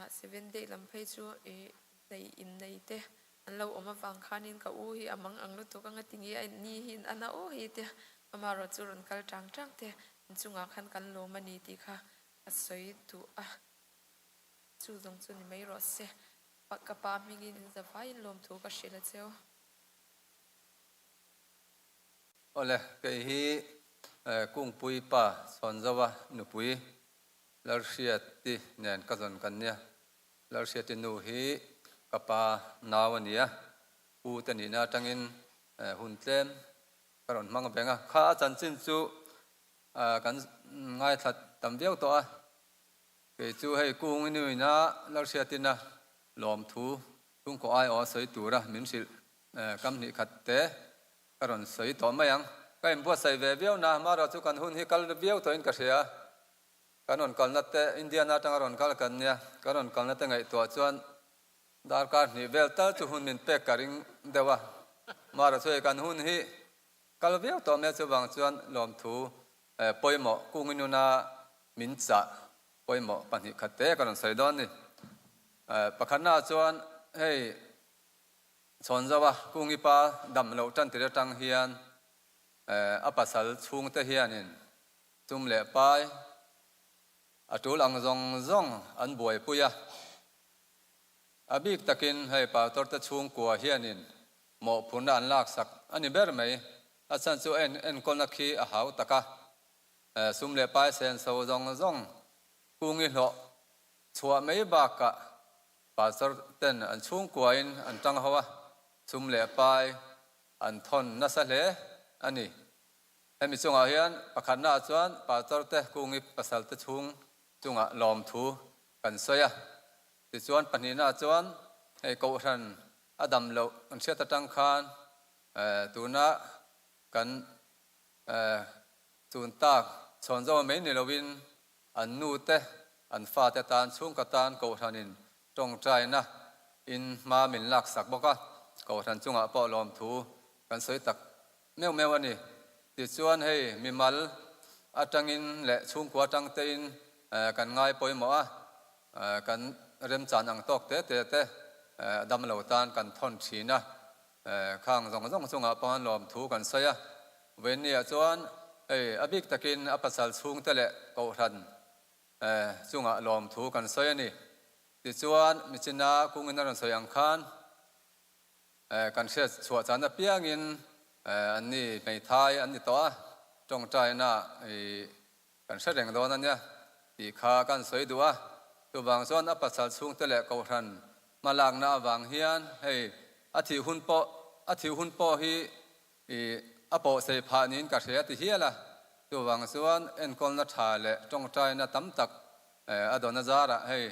seven day lam phei chu i nei innei te an lo awm avang khanin ka u hi a mang ang lutuk anga tinge a ni hi a na aw hi te, amaherawh chu rawn kal tang tang te inchungah khan kan lawm a ni tih kha a sawi duh a. Chu zawng chu ni mai rawh se. Ka pa hmingin in zavaiin lawmthu ka hrilh a cheu. Awle, kei hi Kungpui pa Chhawnzova nupui Lalhriati nen ka zawn kan nia. Lalhriati nu hi ka pa nau a nia, pu te nihna atangin hun tlem ka rawn hmang veng a. Kha a chanchin chu kan ngaithla tam viau tawh a. Kei chu hei kung i nuina Lalhriatina lawmthu chhungkaw aiawh a sawi tura min hrilh kam hnih khat te ka rawn sawi tawh mai ang. Ka inbuatsaih ve viau na, amaherawh chu kan hun hi kal viau tawhin ka hria. Kan rawn kalna te Indiana atanga rawn kal kan nia, kan rawn kalna te ngaihtuah chuan darkar hnih vel tal chu hun min pek ka ring deuh a. Amaherawh chu hei kan hun hi kal viau tawh mai a, chuvang chuan lawmthu Pawimawh kung i nuna min chah pawimawh 2 khat te ka rawn sawi dawn ni. Pakhatnaah chuan hei Chhawnzova kung i pa dam loh tan tir atang hian a pasal chhungte hianin tum leh pai a tul ang zawng zawng an buaipui a. A bik takin hei pastor te chhungkua hianin mawhphurhna an laksak a ni ber mai. A chhan chu a enkawlna khi a hau tak a, sum leh pai senso zawng zawng kungi hlawh chhuah mai bakah pastor ten an chhungkuain an tang ho a, sum leh pai an thawn nasa hle a ni. Hemi chungah hian pakhatnaah chuan pastor te kungi pasal te chhung chungah lawmthu kan sawi a. Tichuan pahnihnaah chuan hei Kohhran a dam loh an hriat atang khan tuna kan chun tak chhawn zawng mai ni loin an nu te an fate tan chhungkaw tan Kohhranin tawngtaina in hma min laksak bawk a, Kohhran chungah pawh lawmthu kan sawi tak meuh meuh a ni. Tichuan hei mimal atangin leh chhungkua atang tein kan ngai pawimawh a, kan remchan ang tawk te te te damlo tan kan thawn thin a, khang zawng zawng chungah pawh lawmthu kan sawi a. Vawiinniah chuan hei a bik takin a pasal chhungte leh kohhran chungah lawmthu kan sawi a ni. Tichuan michina kungin a rawn sawi ang khan, Kan hriat chhuah chan apiangin an ni hmeithai an ni tawh a, tawngtaina kan hre reng dawn a nia tih kha kan sawi duh a. Chuvang chuan a pasal chhungte leh kohhran hmalakna avang hian hei a thih hun pawh a thih hun pawh hi a pawhsei phah niin ka hria ti hial a. Chuvang chuan enkawlna tha leh tawngtaina tam tak a dawn azarah hei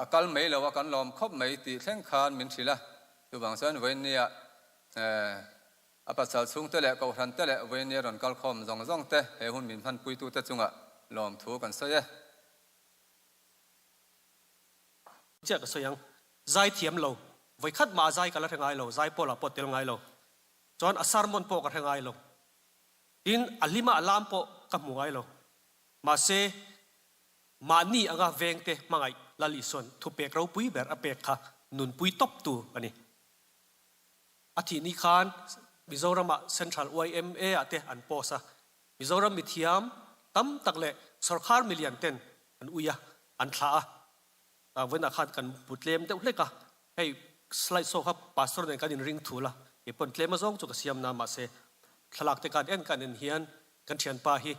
A kal mai lo a, kan lawm khawp mai tih thleng khan min hrilh a. Chuvang chuan vawiinnia a pasal chhungte leh kohhrante leh vawiinnia rawn kal khawm zawng zawng te he hun min hmanpuitute chungah lawmthu kan sawi e. Chiah ka sawi ang. Zai thiam lo. Vawikhat mah a zai ka la hre ngai lo. Zai pawlah pawh tel ngai lo. Chuan a sermon pawh ka hre ngai lo. Tin, a hlima a lam pawh ka hmu ngai lo. Mahse, Mahni anga vengte hmangaih Lal Isuan thupek ropui ber a pek kha nunpui tawptu a ni. A thih ni khan Mizoramah Central yma ah te an post a, Mizoram mithiam tam tak leh sawrkhar milian ten an ui a, an thlah a. Vawiinah khan kan bu tlem deuh hlek a, hei slide show kha pastor nen kan inring thul a, kei pawn tlem azawng chu ka siam na mahse thlalak te khan en kan en hian kan thianpa hi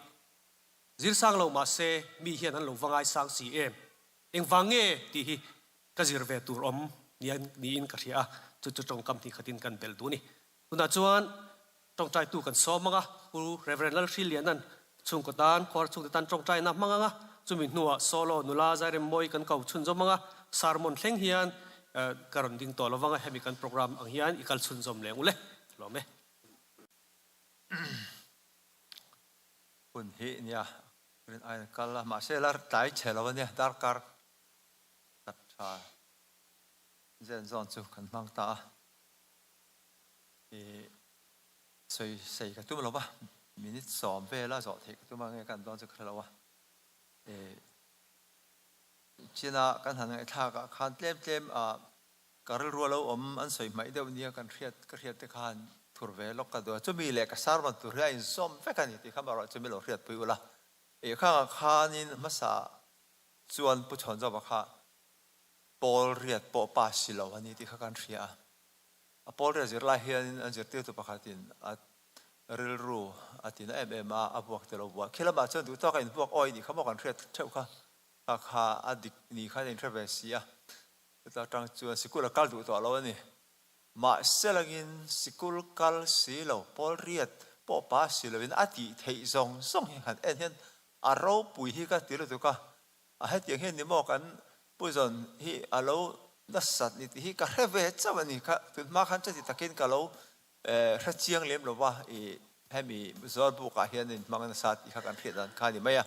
Zir sang lo mahse mi hian an lo va ngaisang si em? Engvang nge tih hi ka zir ve tur awm niin ka hria a, chu chu tawngkam hnih khatin kan belh duh a ni. Tunah chuan tawngtaitu kan sawm ang a, Pu Rev. Lalhrilianan chhungkaw tan, khuar chhungte tan tawngtaina hmang ang a, chumi hnuah solo nula Zairemmawi kan ko chhunzawm ang a, sermon thleng hian ka rawn ding tawh lovang a, hemi kan program ang hian i kal chhunzawm leh ang u le. Lawm e. Hun hi nia rin aiin a kal a, mahse la tlai chhe lo a nia, darkar khat tha zen zawn chu kan hmang ta a, ih sawi sei ka tum lo va, minute sawm vela zawh theih ka tum a nge kan dawn chu ka hre lo a, ih china kan han ngaihthlak ah khan tlem tlem ah Ka rilru a lo awm an sawi hmaih deuh nia kan hriat ka hriat te khan thur ve lawk ka duh a, chumi leh ka sermon tur hi a inzawm vek a ni tih kha erawh chu min lo hriatpui ula. Ih khangah khanin hmasa chuan Pu Chhawnzawva kha pawl riat pawh pa si lo a ni tih kha kan hria a. A pawl riat zir lai hianin an zirtirtu pakhatin a rilru a tina em em a, a vuak te lo vuah. Khi lamah chuan duh tawka invuak awi nih kha maw kan hriat theuh kha, kha kha a dik ni khan a inhre ve si a. Chuta tang chuan sikul a kal duh tawh lo a ni. Mahse langin sikul kal si lo, pawl riat pawh pa si loin a tih theih zawng zawng hi han en hian a ropui hi ka ti lutuk a. A hetiang hian ni maw kan Pu Zawn hi a lo nasat ni tih hi ka hre ve chauh a ni. Kha tun hma khan chuti takin ka lo hre chiang lem lo va, i hemi Zawlbuk ah hian in hmang nasa tih kha kan hriat dan kha a ni mai a.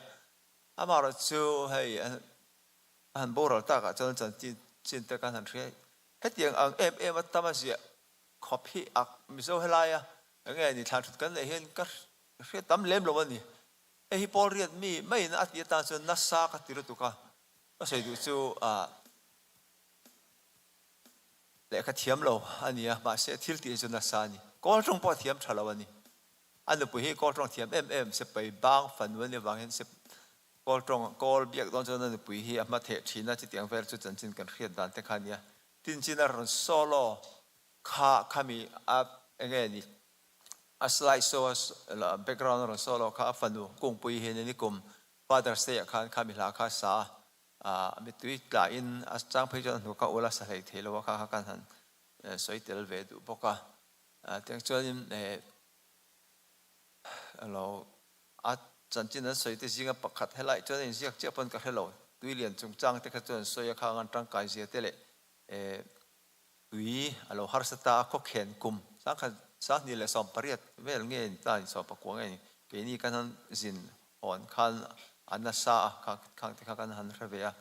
Amaherawhchu hei A han boral takah chuan chanchin chin te kan han hria. Hetiang ang em em a tam a ziah khawp hi a Mizo helaia enge ni thlan thut kan neih hian ka hria tam lem lo a ni. Hei hi Paul riat mi maiin a tih atan chuan nasa ka ti lutuk a, ka sawi duh chu ah lehkha thiam lo a ni a, mahse thil tih hi chu nasa a ni. Kawl tawng pawh a thiam tha lo a ni. A nupui hi kawl tawng thiam em em sipai bang fanu a nih avang hian Kawl tawng, kawl biak dawn chuan a nupui hi a hma theh thin a, chutiang vel chu chanchin kan hriat dan te kha a nia. Tin chin a rawn solo kha khami a enge ni a slide show a background a rawn solo kha a fanu kungpui hian in i kum Father's Day ah khan khami hla kha a sa a, a mittui tla in a chang phei chuan a hnu kha ul a sa hlei thei lo a kha kha kan han sawi tel ve duh bawk a. Tiang chuanin alo A chanchin an sawi te zinga pakhat helai chuan a inziak chiah pawn ka hre lo. Tui lian chungchang te kha chuan an sawi a, khang an tangkai zia te leh tui a lo harsa ta a, khawkhen kum sangkhat 2018 vel nge ni ta ni 14 nge ni keini kan han zin hawn khan a nasa a, khang te kha kan han hre ve a.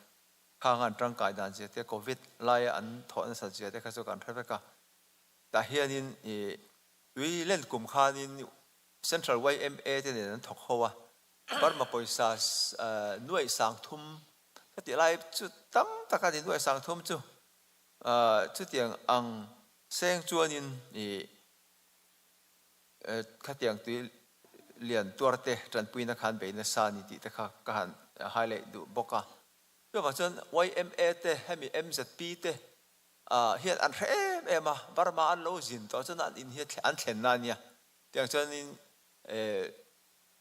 Khang an tangkai dan zia te Covid laia an thawh nasat zia te kha chu kan hre vek a. Tah hianin tui len kum khanin. Central yma te nen an thawk ho a, Burma pawisa nuaih 3000 ka tih lai chu tam tak a ni, nuaih 3000 chu chutiang ang seng chuanin ih khatiang tui lian tuar te tanpuina khan bei nasa a ni tih te kha ka han highlight duh bawk a. Chuvang chuan yma te hemi MZP te hian an hre em em a, Burma an lo zin tawh chuan an in hi an thlenna a nia. Tiang chuanin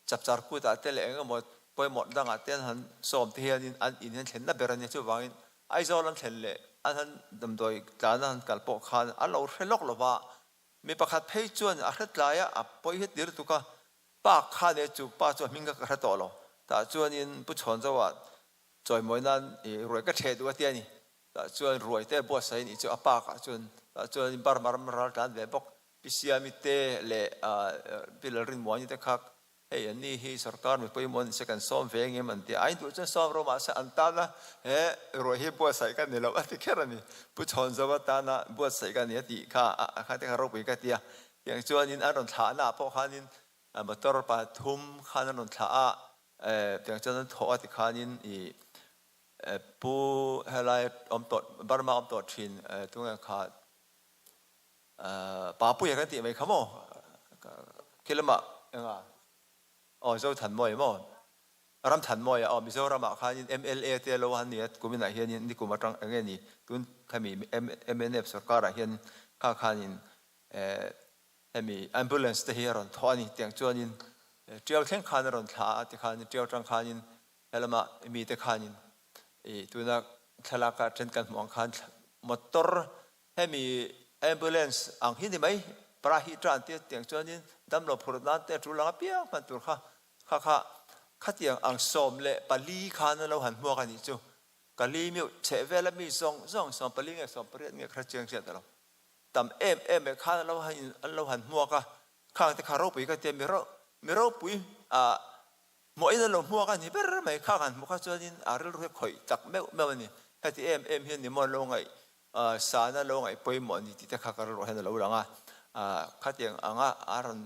chapchar kutah te leh eng emaw pawimawh dangah te an han sawm te hianin an in hi an thlenna ber a nia. Chuvangin Aizawl an thlen leh an han damdawi tlan a han kal pawh khan an lo hre lawk lo va, mi pakhat phei chuan a hre tlai a, a pawi hi tir tuk a, pa kha nia chu pa chu a hming kha ka hre tawh lo. Tah chuanin Pu Chhawnzoa chawimawi nan ruai ka ṭheh duh a ti a ni. Tah chuan ruai te buatsaih a nih chu a park ah chuan tah chuan Burma ram ral tlan ve bawk. Pi Siami te leh Pi Lalrinmuani te kha hei an ni hi sorkar mipui maw ni se kan sawm ve ngem an ti a, a induh chuan sawm rawh mahse an tana he ruai hi buatsaih ka ni lo a ti kher a ni. Pu Chhawnzova tana buatsaih ka ni a tih kha a kha te kha ropui ka ti a. Tiang chuanin an rawn thlahna ah pawh khanin motor pathum khan an rawn thlah a, tiang chuan an thawh a tikhanin ih Pu helai awm tawh Burma awm tawh thin tunge kha Papuia kan tih mai kha maw khi lamah enga aw Zothanmawia maw Ramthanmawia aw Mizoramah khanin mla te lo han nia kuminah hianin nikum atang enge ni tun khami mnf sorkarah hian kha khanin hemi ambulance te hi a rawn thawh a ni tiang chuanin Tiau thleng khan a rawn thla a tikhan Tiau tang khanin He lamah mite khanin i tuna thlalak ah then kan hmuh ang khan motor hemi ambulance ang hi ni mai para hi tan te tiang chuanin damlo phurh nan te tul ang apiang hman tur kha kha kha khatiang ang 14 khan an lo han hmuak a nih chu ka li meuh chheh vel a mi zawng zawng 14 nge 18 nge kha chiang chiah ta lo tam em em mai khan an lo han an lo han hmuak a khang te kha ropui ka tia mi ro mi ropui ah Hmuahin a lo hmuak a ni ber mai kha kan hmuh kha chuanin a rilru hi khawih tak meuh meuh a ni. Heti em em hian ni maw an lo ngaih sana lo ngaih pawimawh a ni tih te kha ka rilruah hian a lo lang a. Khatiang anga a rawn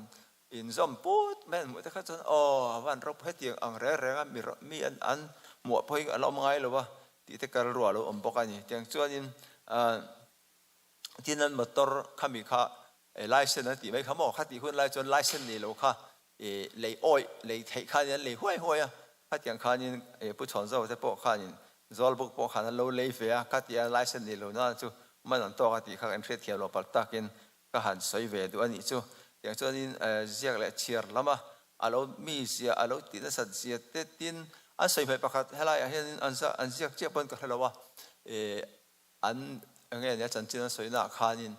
inzawm put mai an hmuh te kha chuan aw a van rawp hetiang ang reng reng a mi mi an an hmuah pawh hi a la awm ngai lo a tih te ka rilruah a lo awm bawk a ni. Tiang chuanin tin an motor khami kha license an tih mai kha maw khatih hun lai chuan license nei lo kha I lei awih, lei theih khanin an lei huai huai a, khatiang khanin Pu Chhawnzau te pawh khanin Zawlbuk pawh khan an lo lei ve a, khatia license nei lo nan chu man an tawk a tih kha kan hriatthiam loh palh takin ka han sawi ve duh a nih chu. Tiang chuanin ziak leh chhiar lama a lo mi zia a lo tih nasat zia te tin an sawi hmaih pakhat helaiah hianin an an ziak chiah pawn ka hre lo a, an enge nia chanchin an sawi naah khanin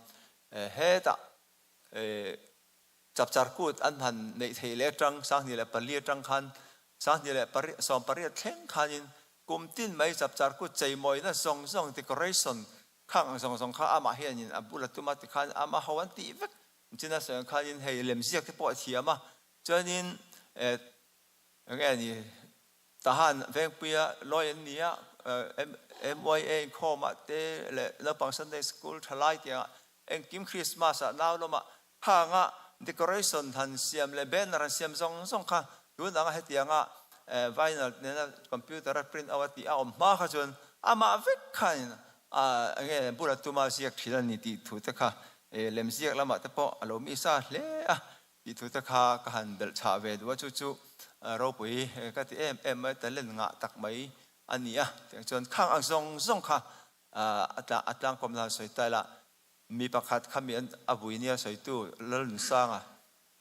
hetah Chapchar kut an han neih theih leh atang 2004 atang khan 2018 thleng khanin kum tin mai chapchar kut cheimawina zawng zawng decoration khang ang zawng zawng kha amah hianin a bul a tum a tikhan ama ho an tih vek chin a sawi ang khanin hei lemziak te pawh a thiam a chuanin eh enge ni Tahan Vengpuia lawi an ni a MYA inkhawmah te leh naupang Sunday School thalai tiangah Engkim Christmas ah nau lamah khanga decoration han siam leh banner han siam zawng zawng kha tun anga hetianga vinyl nena computer a print out a tih a awm hma kha chuan amah vek khanin enge bula tuma ziak thin a ni tih thu te kha lemziak lamah te pawh a lo mi sa hle a tih thu te kha ka han belh chhah ve duh a chu chu ropui ka ti em em mai talent ngah tak mai a ni a tiang chuan khang ang zawng zawng kha A tla a tlangkawm dan sawi ta ila, mi pakhat kha mi a vui nia sawitu Lalnunsanga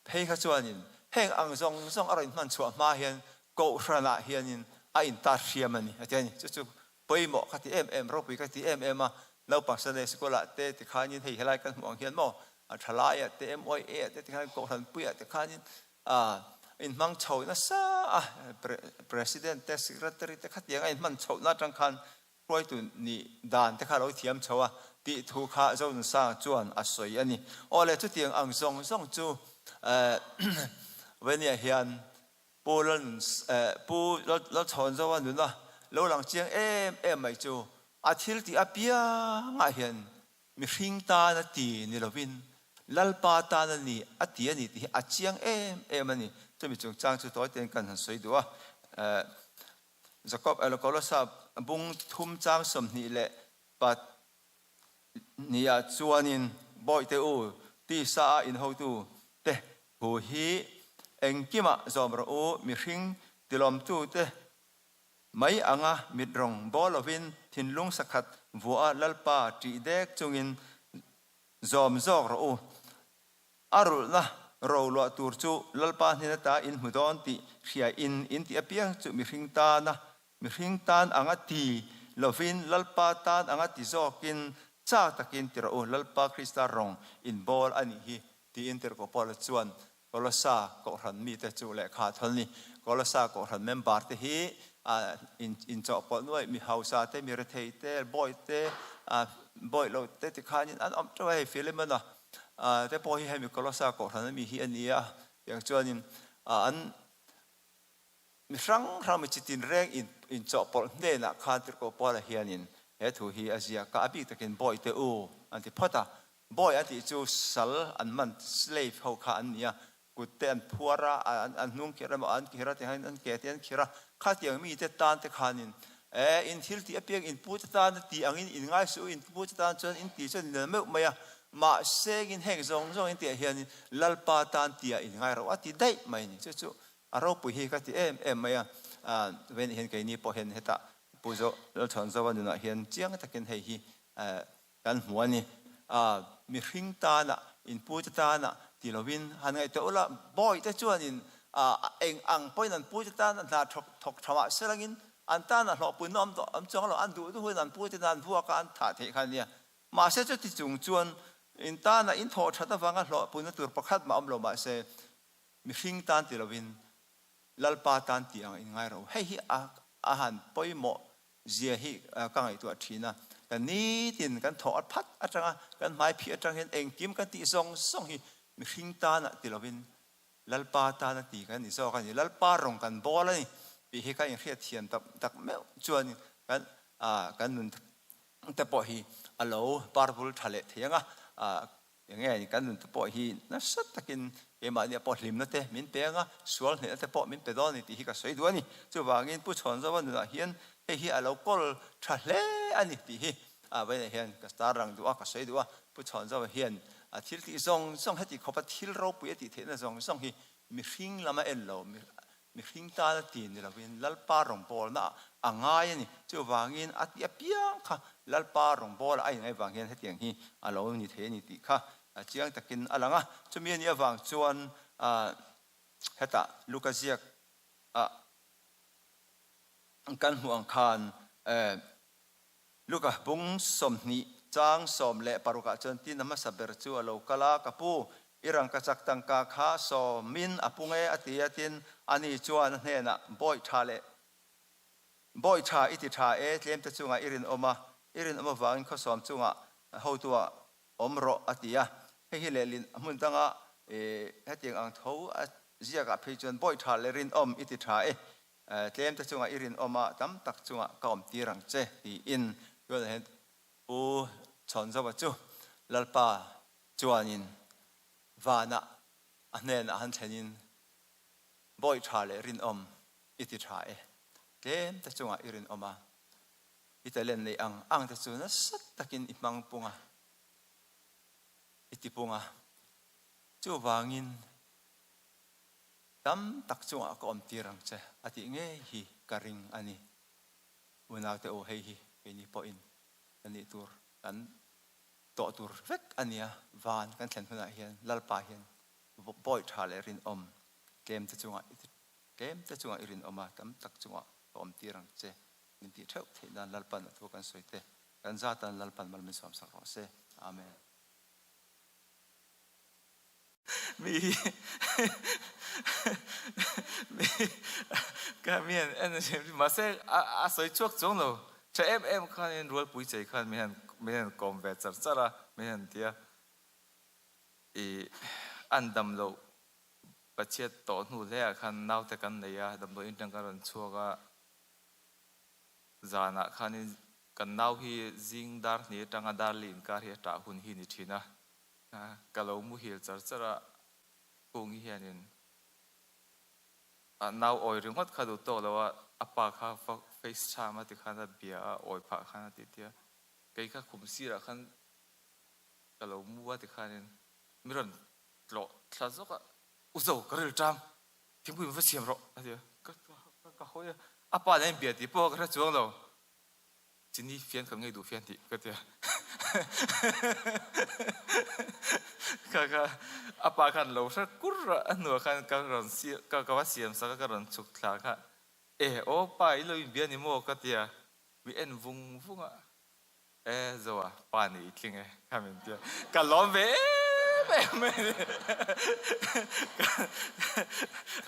phei kha chuanin heng ang zawng zawng a rawn hman chhuah hma hian Kohhranah hianin a intar hriam a ni a ti a ni. Chu chu pawimawh ka ti em em, ropui ka ti em em a, naupang Sunday School ah te tikhanin hei helai kan hmuh ang hian maw a thalaiah te MYA ah te tikhanin Kohhranpuiah te khanin a inhmang chho nasa a, President te Secretary te khatiang a inhman chhohna atang khan Hruaitu nih dan te kha lo thiam chho a tih thu kha Zonunsanga chuan a sawi a ni. Aw le, chutiang ang zawng zawng chu Venia hian Pu Lalnun Pu Lalchhawnzoa nuna lo lang chiang em em mai chu a thil tih apiangah hian mihring tana ti ni lovin. Lalpa tan a ni a ti a ni tih hi a chiang em em a ni. Chumi chungchang chu tawi tein kan han sawi duh a. Jakob Kolosa bung thum chang 20 leh pahnih chuanin Bawihte u, tisa a inhotu te thu hi engkimah zawm rawh u, mihring tilawmtu te mai anga mit rawng bawl lovin thinlung sakhat vuah a Lalpa ṭih dek chungin Zawm zawk rawh u. A rulhna ro luah tur chu Lalpa hnen ata in hmu dawn tih hria in in tih apiang chu mihring tana mihring tan anga ti lovin Lalpa tan anga ti zawkin chak takin ti rawh u, Lalpa Krista rawng in bawl a nih hi tiin Tirhkoh Paula chuan Kolossa Kohhran mite chu lehkha a thawn ni. Kolossa Kohhran member te hi inchawhpawlh nuaih mi hausa te, mi rethei te, bawi te, bawi lo te ti khanin an awm teuh a hei Philemon-a te pawh hi hemi Kolossa Kohhran ami hi a ni a, tiang chuanin an mi hrang hrang mi chitin reng inchawhpawlh hnenah khan Tirhkoh Paula hianin he thu hi a ziak a, a bik takin bawi te u an ti phawt a. Bawi a tih chu sal an man, slave, ho kha an ni a, kut te an phuar a, an hnung khirh emaw an khirh a tiangin an ke te an khirh a, khatiang mite tan te khanin e in thil tih apiang in pu te tan a tih angin in ngai suh u, in pu te tan chuan in tih chuan in nel meuh mai a, mahse in heng zawng zawng in tih ah hianin Lalpa tan tih ah in ngai ro a ti daih mai a ni. Chu chu a ropui hi ka ti em em mai a, vawiin hian keini pawh hian hetah Pu Lalchhawnzova nunah hian chiang takin hei hi Kan hmu a ni. A, mihring tana, inpute tana ti lovin han ngaihtuah ula, bawihte chuanin a, eng ang pawhin an pute tana hna thawk thawk tha mah se langin an tana hlawhpui nawm tawh awm chuang lo, an duh duhin an pute tan an vuak a, an thah theih kha a nia. Mahse chuti chung chuan in tana in thawh that avanga hlawhpuina tur pakhat mah awm lo mah se, mihring tan ti lovin Lalpa tan tih ang in ngai ro. Hei hi a a han pawimawh zia hi ka ngaihtuah thin a, ka nitin kan thawh at phat atanga kan hmai phih atang hian engkim kan tih zawng zawng hi mihring tana ti lovin Lalpa tana ti kan ni zawk a ni, Lalpa rawng kan bawl a ni tih hi ka inhriat thiam tak tak meuh chuan kan kan nun te pawh hi a lo parvul tha leh thei ang a, Eng nge kan nun te pawh hi nasa takin keimahnia pawh hlimna te min pe anga, sual hnehna te pawh min pe dawn a ni tih hi ka sawi duh a ni. Chuvangin Pu Chhawnzova nunah hian hei hi a lo kawl tha hle a ni tih hi a vawiinah hian ka star rang duh a, ka sawi duh a. Pu Chhawnzova hian a thil tih zawng zawng heti khawpa thil ropui a tih theihna zawng zawng hi mihring lama en lo, Mihring tan a ti ni lovin Lalpa rawngbawlna a ngai a ni. Chuvangin a ti apiang kha Lalpa rawngbawla a ingaih vang hian hetiang hi a lo ni thei a ni tih kha chiang takin a lang a. Chumi a nih avang chuan hetah Luka ziak ah kan hmuh ang khan Luka bung 20 chang 16 ah chuan tin a hmasa ber chu a lo kal a, Ka pu, i rangkachak tangka kha sawmin a pung e a ti a, tin ani chuan a hnenah, Bawi tha leh bawi tha i ti tha e, tlemte chungah i rinawm a, i rinawm avangin khaw sawm chungah hotuah awm rawh a ti a. Hei hi lehlin hmun danga hetiang ang tho a ziakah phei chuan bawi tha leh rinawm i ti tha e, Tlem te chungah i rinawm a, tam tak chungah ka awm tir ang che, tiin tunah hian Pu Chhawnzova chu Lalpa chuanin vanah a hnenah han thlenin bawi tha leh rinawm i ti tha e, tlem te chungah i rinawm a, i talent neih ang ang te chu nasa takin i hmang pung a, i ti pung a, chuvangin Tam tak chungah ka awm tir ang che a tih ngei hi ka ring a ni. Unaute aw hei hi keini pawhin kan nih tur kan tawh tur vek a nia, van kan thlen hunah hian Lalpa hian bawi tha leh rinawm tlem te chungah i tlem te chungah i rinawm a, tam tak chungah ka awm tir ang che min tih theuh theih nan Lalpan a thu kan sawi te kan zatan Lalpan mal min sawmsak rawh se. Amen. Mi hi mi ka mi han en mahse a sawi chhuak chuang lo tha em em khanin rualpui chei khan min han min han kawm ve char char a min han ti a ih an dam loh pachhiat tawh hnu hle ah khan naute kan nei a damdawiin atang kan rawn chhuak a zanah khanin kan nau hi zing dar hnih atanga dar li inkar hi a tah hun hi ni thin a. Ka lo muhil char char a, Kungi hianin a nau awi ringawt kha duh tawk lo a, a pa kha face cham a ti khan a bia a, awi phah khan a ti tia. Kei kha khum sirah khan ka lo mu a ti khanin mi rawn tlawh thla zawk a, U Zo, ka ril ṭam, thingpui min va siam rawh a ti a, ka hawi a, a pa nen bia tih pawh ka hre chuang lo. Chini fian kan ngei duh fian tih ka tia. Kha kha a pa khan lo hre kur a, a hnuah khan ka rawn siam ka ka va siam sak a ka rawn chhuk thla kha e aw pa i lo inbia ni maw ka tia mi en vung vung a. E Zoa, pa nih i tling e, kha min tia. Ka lawm ve em em mai ni.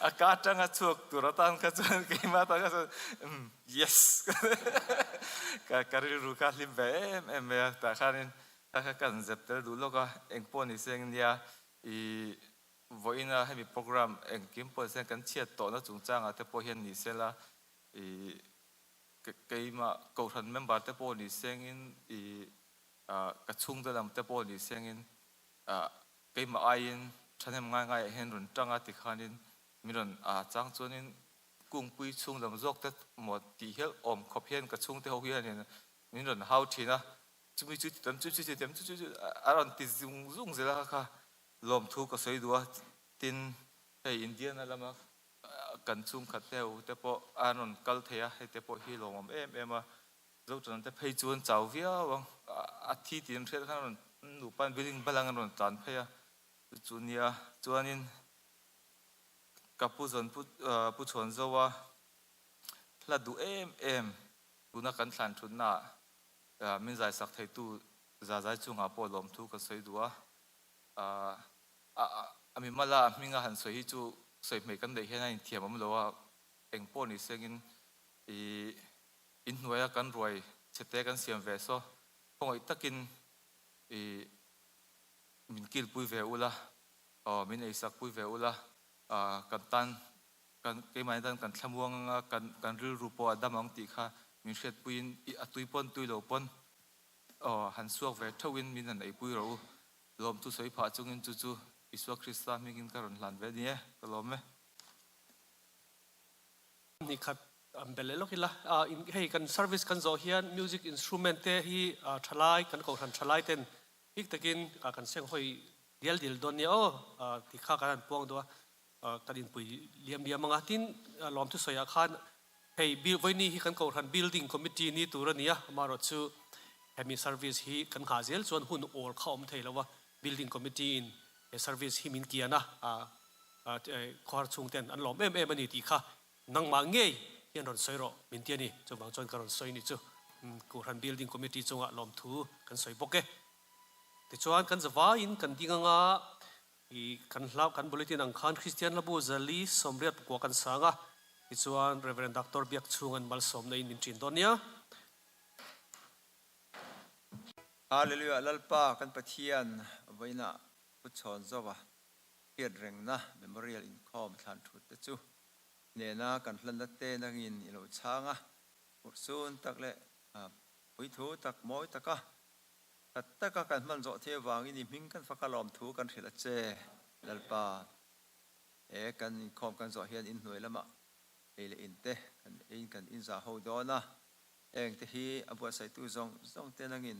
A ka atanga chhuak tur atan kha chuan keimah atan kha chuan umm yes ka ka rilru kha hlim ve em em mai a. Tah khanin kha kha kan zep tel duh lawk a, engpawh ni se eng nia i vawiina hemi program engkim pawh ni se kan chhiat tawhna chungchangah te pawh hian ni sela i Keimah Kohhran member te pawh ni sengin i ka chhungte lam te pawh ni sengin keimah aiin thahnem ngai ngaiah hian rawn tang a tikhanin min rawn chang chuanin kungpui chhung lam zawk te maw tih hial awm khawp hian ka chhungte ho hianin min rawn hau thin a, chumi chu ti tam chu chu ti tam chu chu a rawn ti zung zung zel a kha lawmthu ka sawi duh a tin hei Indiana lama Kan chhungkhat te ho te pawh an rawn kal thei a, hei te pawh hi lawmawm em em a. Zoṭana te phei chu an chau viau ang, a thi tih an hriat khan an rawn nupa an building balang an rawn tlan phei a, chu chu nia. Chuanin ka pu zawn pu pu Chhuanzoa hla duh em em tuna kan thlan thutnaah min zaisak theitu zazai chungah pawh lawmthu ka sawi duh a. A mimala a hminga han sawi hi chu sawi hmei kan neih hian a inthiam awm lo a, eng pawh ni sengin i inhnuaia kan ruai chhete kan siam ve saw khawngaih takin i min kilpui ve ula, aw min eisak pui ve ula, kan tan kan keimahni tan kan thlamuang anga kan kan rilru pawh a dam ang tih kha min hriatpuiin i a tui pawn tui lo pawn aw han suak ve theuhin min han eipui rawh u. Lawmthu sawi phah chungin chu chu Isua Krista hmingin ka rawn hlan ve a ni e, ka lawm e. Ni khat an bel leh lawk ila, hei kan service kan zawh hian music instrument te hi thalai kan kohhran thalai ten bik takin kan seng hawi dial dial dawn nia aw ti kha kan han puang duh a, kan inpui liam liam ang a. Tin, lawmthu sawiah khan Hei Vawiini hi kan Kohhran Building Committee ni tur a ni a, amaherawhchu hemi service hi kan nghah zel chuan hun awl kha awm thei lo a, Building Committee in he service hi min kian a, khawhar chhungten an lawm em em a ni tih kha nangmah ngei hian rawn sawi rawh min ti a ni, chuvang chuan ka rawn sawi ni chu Kohhran Building Committee chungah lawmthu kan sawi bawk e. Tichuan kan zavaiin kan ding anga I kan hla kan bulletin ang khan Kristian hlabu Zali 80 pakua kan sang a, tichuan Rev. Doctor Biakchhunga'n malsawmna in min ṭin dawn nia. Hallelujah Lalpa kan Pathian vawiinah Pu Chhawn Zova hriat rengna Memorial inkhawm thlan thut te chu nena kan hlanna te nangin i lo chhang a, urhsun tak leh puithu tak mawi taka Khat taka kan hman zawh thei avangin i hming kan fak a lawmthu kan hrilh a che, Lalpa. He kan inkhawm kan zawh hian inhnuai lamah ei leh in te kan eiin kan inzah ho dawn a, heng te hi a buatsaihtu zawng zawng te nangin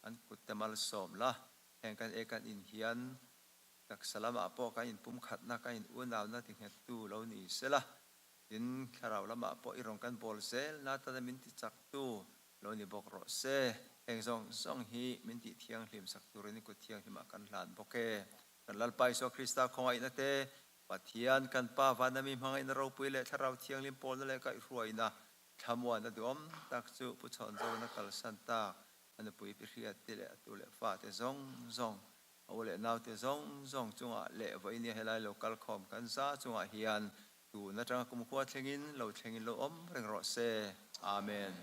an kut te malsawm la, heng kan ei kan in hian taksa lamah pawh kan inpumkhatna kan in unauna ti nghettu lo ni sela, tin thlarau lamah pawh i rawn kan bawl zel na tana min ti chaktu Lo ni bawk rawh se. Heng zawng zawng hi min tih thianghlim sak turin i kut thianghlimah kan hlan bawk e. Kan Lalpa Isua Krista khawngaihna te, Pathian kan Pa vana mi hmangaihna ropui leh Thlarau Thianghlim pawlna leh kaihhruaina thlamuan a duhawm tak chu Pu Chhawnzawna kalsan tak a nupui pi hriat te leh a tu leh fa te zawng zawng, a u leh nau te zawng zawng chungah leh vawinia helai lo kal khawm kan za chungah hian Tun atanga kumkhua thlengin lo thlengin lo awm reng rawh se. Amen.